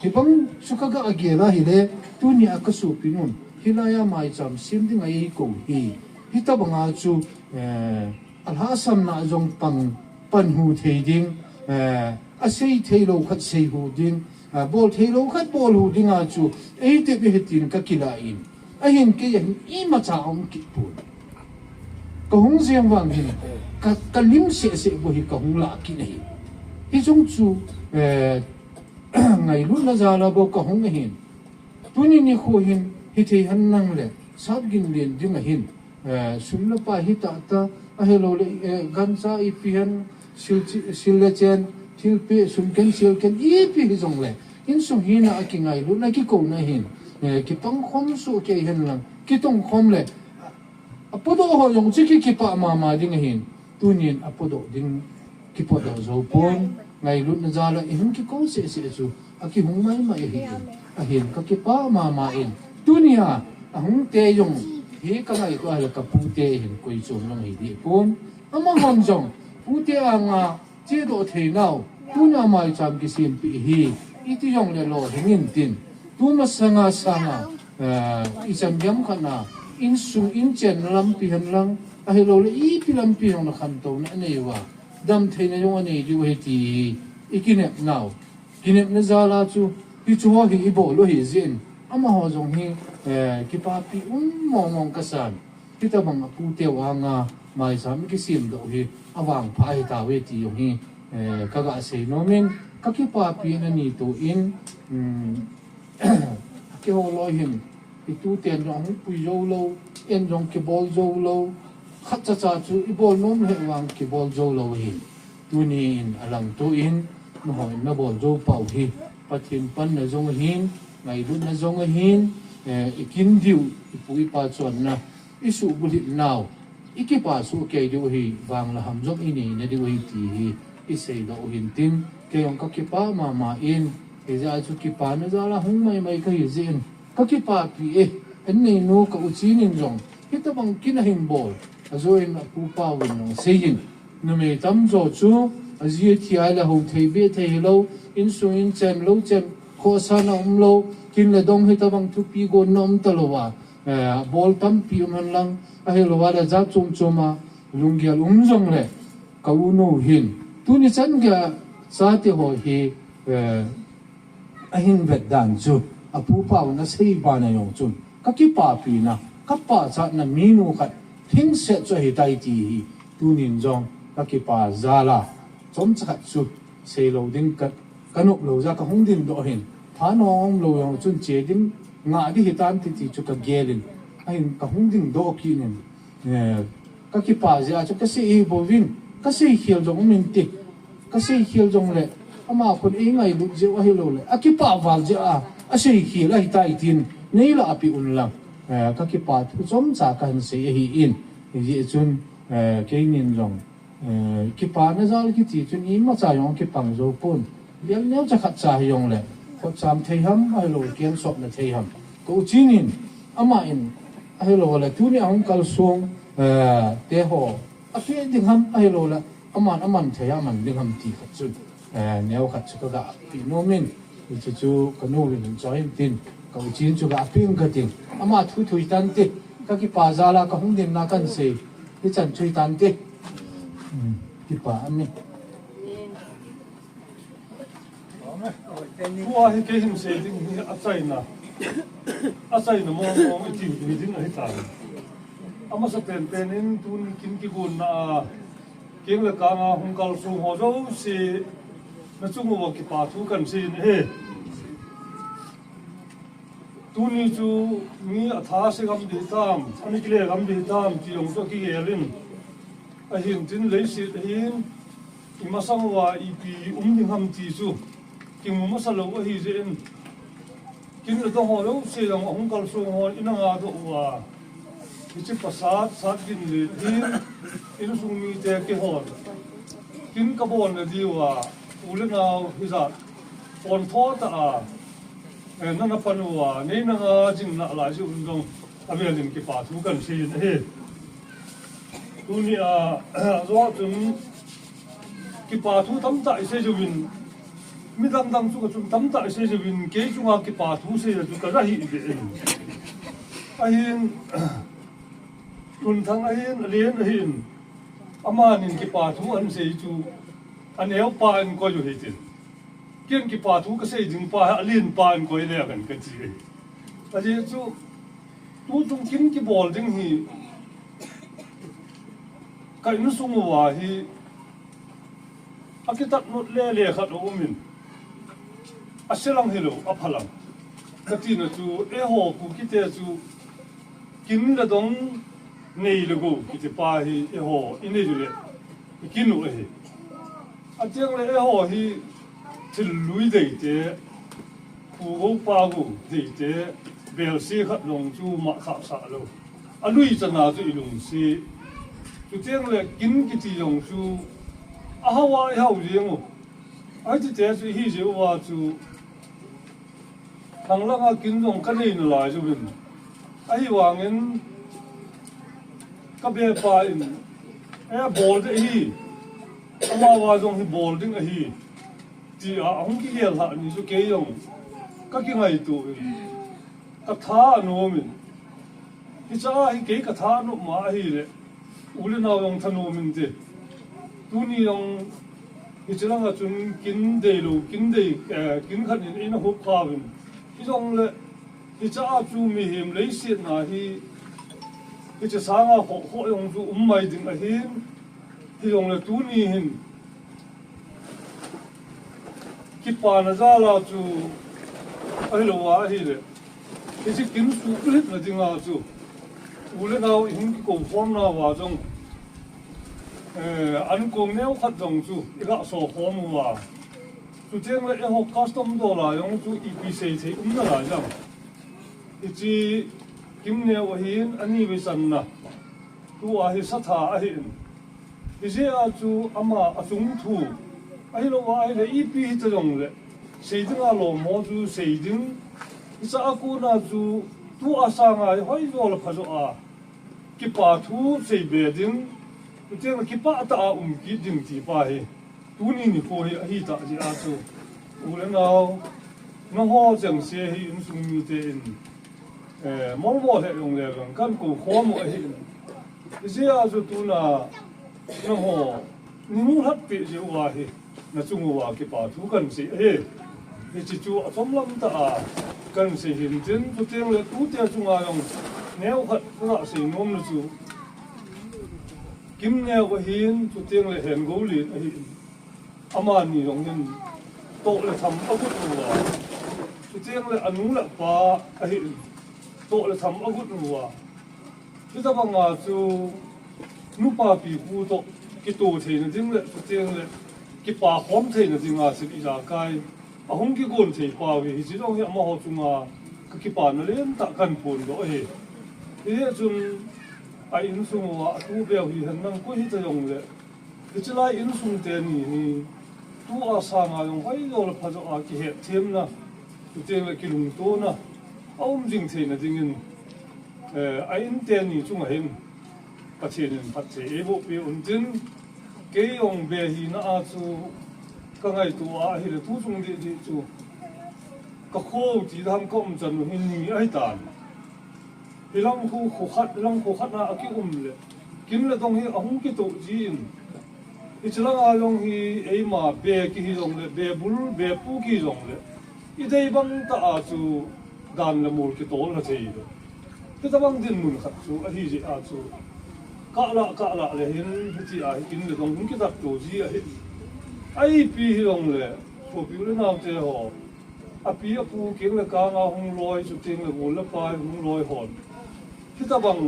Hibang chu ka ga gel a ahile, tunia ka sopinun, hilai a maicham sem dinga eikou hi, hitabanga chu, eh, alhahsamna jong pang, panhu thei ding, eh, asei theilou khat seihu ding, a, bol thei lou khat bol hu dinga chu, ei tep e tin ka kilah in. Ahin kei a hin imacha um kit pon. Ka hung jeng vang hin, ka, ka lim seh seh bou hi ka hung lah kit ahi. Hichun chu, eh, ngailutna jal a bou ka hung ahin. Tuni nikho hin, hithei henlang le, Satginlen ding ahin, eh, sum le pai hi tah tah, ahilou le, eh, gancha ipi ham, sil chi-, sil le chen, thilpeh, sum ken, sel ken, ipi hijong le, insung hina a kingailutna kikouna hin, eh, kipang khom soh kei henlang, kitong khom le, apodoh ho jong chu ki, kipah mama ding ahin, tunin apodoh ding, kipodoh jou pon, ngailutna jal a ihung kikou seh seh chu, akihung mai mai ahin, ahin ka kipah mama in, tunia, ahung te jong, hi ka ngaito a le ka pute hin koi chom jong hi deh pon, amahon jong, pute anga, chedoh thei nau, tunia maicham kisempeh hi, iti jong le lolhing in tin, tu masanga sanga, eh, ichan gei khat na, insung inchen lampi henlang, ahilou le ipi lampi jong na khantouna anei uva, damtheina jong anei diu ahi ti, ikinep nau, kinepna jal a chu, hichu ho hi ibol u ahi jeh in, amaho jong hi, eh, kipapi um mong mong kasan. Hitabang apute u anga maicham kisemdoh hi avangpha ahi tauve ti jong hi, eh, ka ga sei nom in, ka kipapi in ani toh in, um, keiho loi hin, ituten jong hung pui jou lou, en jong kibol jou lou, khat cha cha chu ibol nom le vang kibol jou lou hin. Tunin alangto in, nahon nabol jou pau hi, Pathen panna jong ahin, ngailutna jong ahin, eh, ikin diu, ipu ipa chonna, isuh bulhit nau, ikipa soh kei diu ahi, vang le ham jong inei na diu ahi ti hi, isei doh u hin tin, kei jong ka kipah mama in, hijeh a chu kipana jal a hung mai mai kahi jeh in, ka kipapi e, anei nu ka u Chin in jong, hitabang kin ahin bol, ajo in apu pa uvin jong sei in, numei tamjo chu, aji athi a le hou thei beh thei hilou, insung in chen lou chen, khohsahna umlou, kin le dong hitabang thupi gonna um talou a, eh, bol tampi um henlang, ahilou a le jat chom chom a, lunggel um jong le, ka u nu hin, tuni chan gei a, chate ho hi, eh, ahin vet dan chu, apu pa un asei bana jong chun, ka kipapina, ka pachatna minu khat, lhingset chu ahi tai ti hi, tunin jong, ka kipa jal a, chomcha khat chu, sei lou ding ka, ka nop lou jeh a ka hung dingdoh hin, phat nom lou jong chun che ding, ngah ding hitan ti ti chu ka gel in, ahin ka hung dingdoh kit in, eh, ka kipa jeh a chu ka sei hi bouvin, ka sei khel jong um inte, ka sei khel jong le, ama khun ei ngailut jeh u ahilou le, akipah val jeh a, asei khel ahi tai tin, nei lah a pi un lang, eh, ka kipa thu chomcha kahin sei ahi in, hijeh chun, eh, keinin jong, eh, kipana jal kiti chun imacha jong kipang jou pon. Bial neocha khat cha hijong le, khotcham thei ham, ahilou, kensotna thei ham. Ka u Chin in, ama in, ahilou le, tuni a hung kalsong, eh, te ho, apeh ding ham, ahilou le, aman, aman thei a aman ding ham ti khat chun, eh, neo khat chu ka ga pe nom in, hichu chu ka nu vin choi in tin, ka u Chin chu ga pe in ka tin, ama thu thu hitante, ka kipa jal a ka hung dinna kan sei, hichan chu hitante. Hmm, kipa ahi. Tua hi kei hin sei ding hi achaina. Achaina mong mong iti hi ding ahi tai. Amasa pen pen in tuni kin kigonna a, keng le kang a hung kalsong ho jouse, na chung uva kipa thu kan sei in ahi. Tuni chu mi atha se gam ding tam, ani kile gam ding tam, ti jong chu kigel in. Ahin tin leiset ahin, imasang uva ipi um ding ham ti chu, kimu masa lou ahi jeh in. Kin le dong ho jouse jong ahung kalsong ho in anga doh uva. Hiche pasal, Satginlen hin, insung mite kihol. Kin kabolna diuva, u le nao hijat. Pontho tah a, eh, nana pan uva, nei nanga jing nalai jeh un jong, avel in kipa thu kan sei in ahi. Tuni a, ajo chun, kipa thu tamtah isei jouvin, midang dang chu ka chun tamtah isei jouvin, kei chunga kipa thu sei chu ka ja hih ve in. Ahin, Lunthang ahin, Alen ahin, amanin kipa thu ahin sei chu, aneo pa in koi u hitin. Ken kipa thu kasei ding pa, alen pa in koi le kan kati. Ajeh chu, tuchung kin kibol ding hi, ka insung uva hi, akitat not lele khat aumin. Aselang hilou, aphalang. Katina chu, eiho Kukite chu, kin le dong, nei le gou, kiti pa hi, eiho, inei le, ikin u ahi. Atiang le eiho hi thil lui deite, pu gou pa gou deite, belse khat jong chu mah khah sah lou. Alui chana chu ilungset. Chuteng le kin kiti jong chu ahao a ihao jeng u. Ahiti te chu ihi jeh uva chu Thanglanga kin jong kanei nalai jouvin. Ahivangin kabepa in, eh, bol ding ahi. Amavang jong hi bol ding ahi. Tia ahung kigel lhah ni chu kei jong kakingaito in. Katha anomin. Hicha hi kei katha anom ma ahile. U le nao jong thanom inte. Tuni jong hiche langa chun kin deilou, kin dei, eh, kin khat in eina hop kha uvin. Hijongle, hicha chu mihem leiset na hi, hiche sanga khoh khoh jong chu um mai ding ahin, hijongle tuni hin, kipana jal a chu ahilou a ahile. Hiche kin suhlhitna dinga chu u le nao ihung kikou khomna uva jong, eh, ankong neo khat jong chu iga so khom uva. Chuteng le eiho custom dol a jong chu ipi sei thei um nalai jong. Hiche kin neo ahin ani vei channa. Tua hi satha ahin. Hijeh a chu ama achung thu. Ahilou a ahile ipi hita jongle. Sei dinga lom ho chu sei ding. Hicha a kona chu tua sanga hi hoijo le phajo a. Kipa thu sei be ding. Chuteng le kipah tah a um kit ding ti pa hi. Tuni nikho hi ahitah jeh a chu. U le nao. Nangho chengse hi insung mite in. Eh, molmo lheh jongle vang kakou khom u ahi. Hijeh a chu tuna nangho, nung lhat peh jeh uva hi, nachung uva kipa thu kansei ahi. Hiche chu achomlam tah a kansei hin tin, chuteng le tute chunga jong neo khat kaga sei nom na chu, Kim Neo ahin, chuteng le Hengoulen ahin. Amani jong hin toh le tham agot uva. Chuteng le anu le apa ahin. Toh le tham agot uva. Hitabanga chu nupa pipu toh kitoh theina ding le, chuteng le kipa khom theina dinga chu ijakai ahung kigon thei pau hi, hiche jong hi amaho chunga kakipana lentah kaphondoh ahi. Hijeh chun a insung uva atu beu hihen lang koi hita jongle, hiche lai insung teni hi tua sanga jong hoijo le phajo a kihetthemna, chuteng le kilungtona aum jing theina dingin, eh, a in teni chunga hin Pathen in phatthei eiboh peh untin, kei jong be hina a chu kangaito a ahile tuchung deh deh chu kakhou ti dam kaum chan u hi ni ahitan. Hilang khu, khu khat, hilang khu khat na akium le, kin le dong hi ahung kitoh jin. Hiche langa jong hi eima be kihi jongle, be bul, be pu kihi jongle, idei bang tah a chu dan le mol kitol na thei lou. Hitabang dinmun khat chu ahi jeh a chu, kahlah, kahlah le hin, hitia hi kin le dong hung kitatto ji ahi. Ipi hi jongle, sopi le naote ho, api apu keng le kang a hung loi, chuteng le gol le pai hung loi hon, hitabang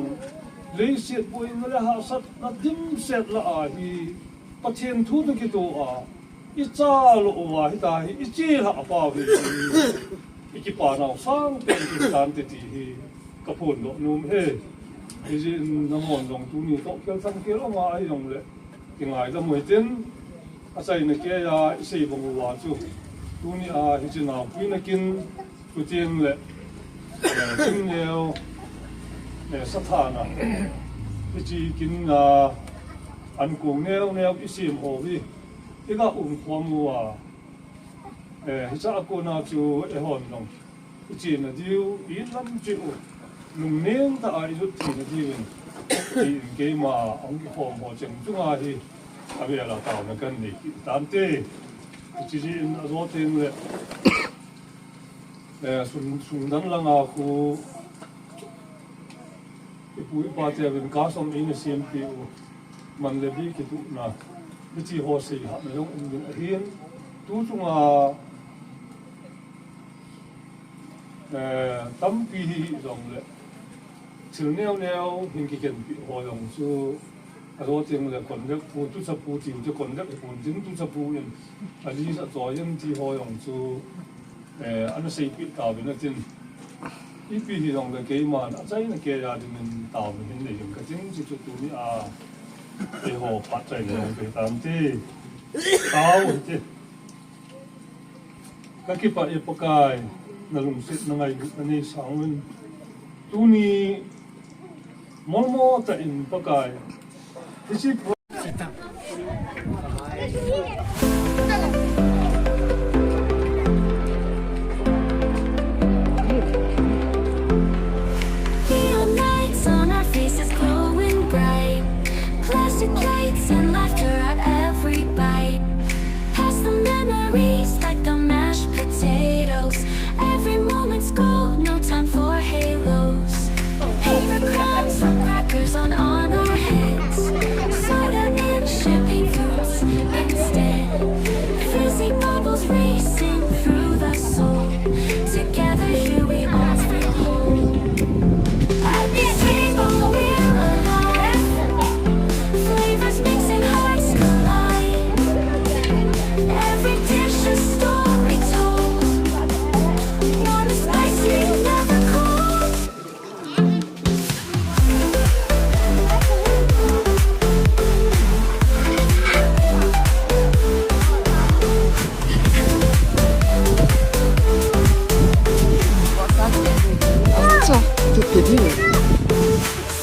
leiset boina le hahsatna dimset lah a hi, Pathen thu toh kitoh a, icha lou uva hita hi, iche lhah pau hi, ikipa nau sangpen kitante ti hi kaphondoh nom e. Hijeh in nanghon jong tuni toh kel tham kel ama ahi jongle, kingaidam u hitin, achaina keiya isei bang uva chu, tunia hiche naopuina kin, chuteng le, eh, Kim Neo, eh, sathana, hiche kin a, ankong neo neo isem ho hi, iga umkhom uva, eh, hicha a kona chu eihon jong ichenna diu, ilam cheh u, lungneng tah a ijot theina diuvin, tin keima ahung kikhom ho cheng chunga hi, avela taona kanei kit tante. Hiche jeh in ajo teng le, eh, sung, sung dang langa khu ipu ipa teuvin ka som eina sempeh u man le bi kituhna, hiche ho seilhahna jong um ding ahin, tu chunga, eh, tampi hi jongle thil neo neo hin kikhenpeh ho jong chu, ajo teng le convent pu, tuchapu tiu te convent pu, tin tuchapu in a list a choi in ti ho jong chu, eh, ana seipeh tauvin atin. Ipi hi jongle keiman achaina keiya dingin taona hin nei in katin, chuchu tuni a eiho phatchaina jong kei tante. Tao hite. Kakipah e Pakai, nalungsetna ngailutna nei sangin. Tuni molmo tah in Pakai, hiche Neon lights on our faces glowing bright. Plastic plates and laughter at every bite. Past the memories like the mashed potatoes. Every moment's gold, no time for halos. Paper crumbs from crackers on, on our heads. Soda and champagne fumes instead. Fizzy bubbles racing through the soul. Together here we all feel whole. At this table we're alive. Flavors mixing, hearts collide. Every dish a story told. Warm and spicy, never cold.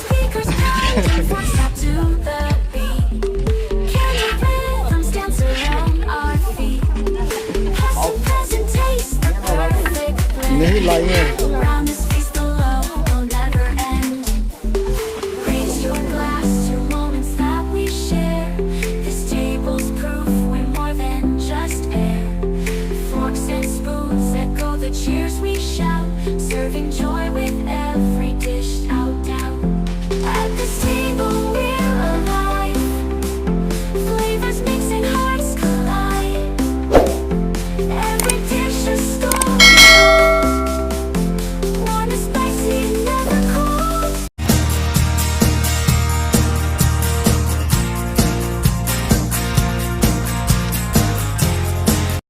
Speakers pounding from top to the beat. Candle rhythms dance around our feet. Past and present taste the perfect blend. Nahi lai hai. Around this feast the love will never end. Raise your glass to moments that we share. This table's proof we're more than just air. Forks and spoons echo the cheers we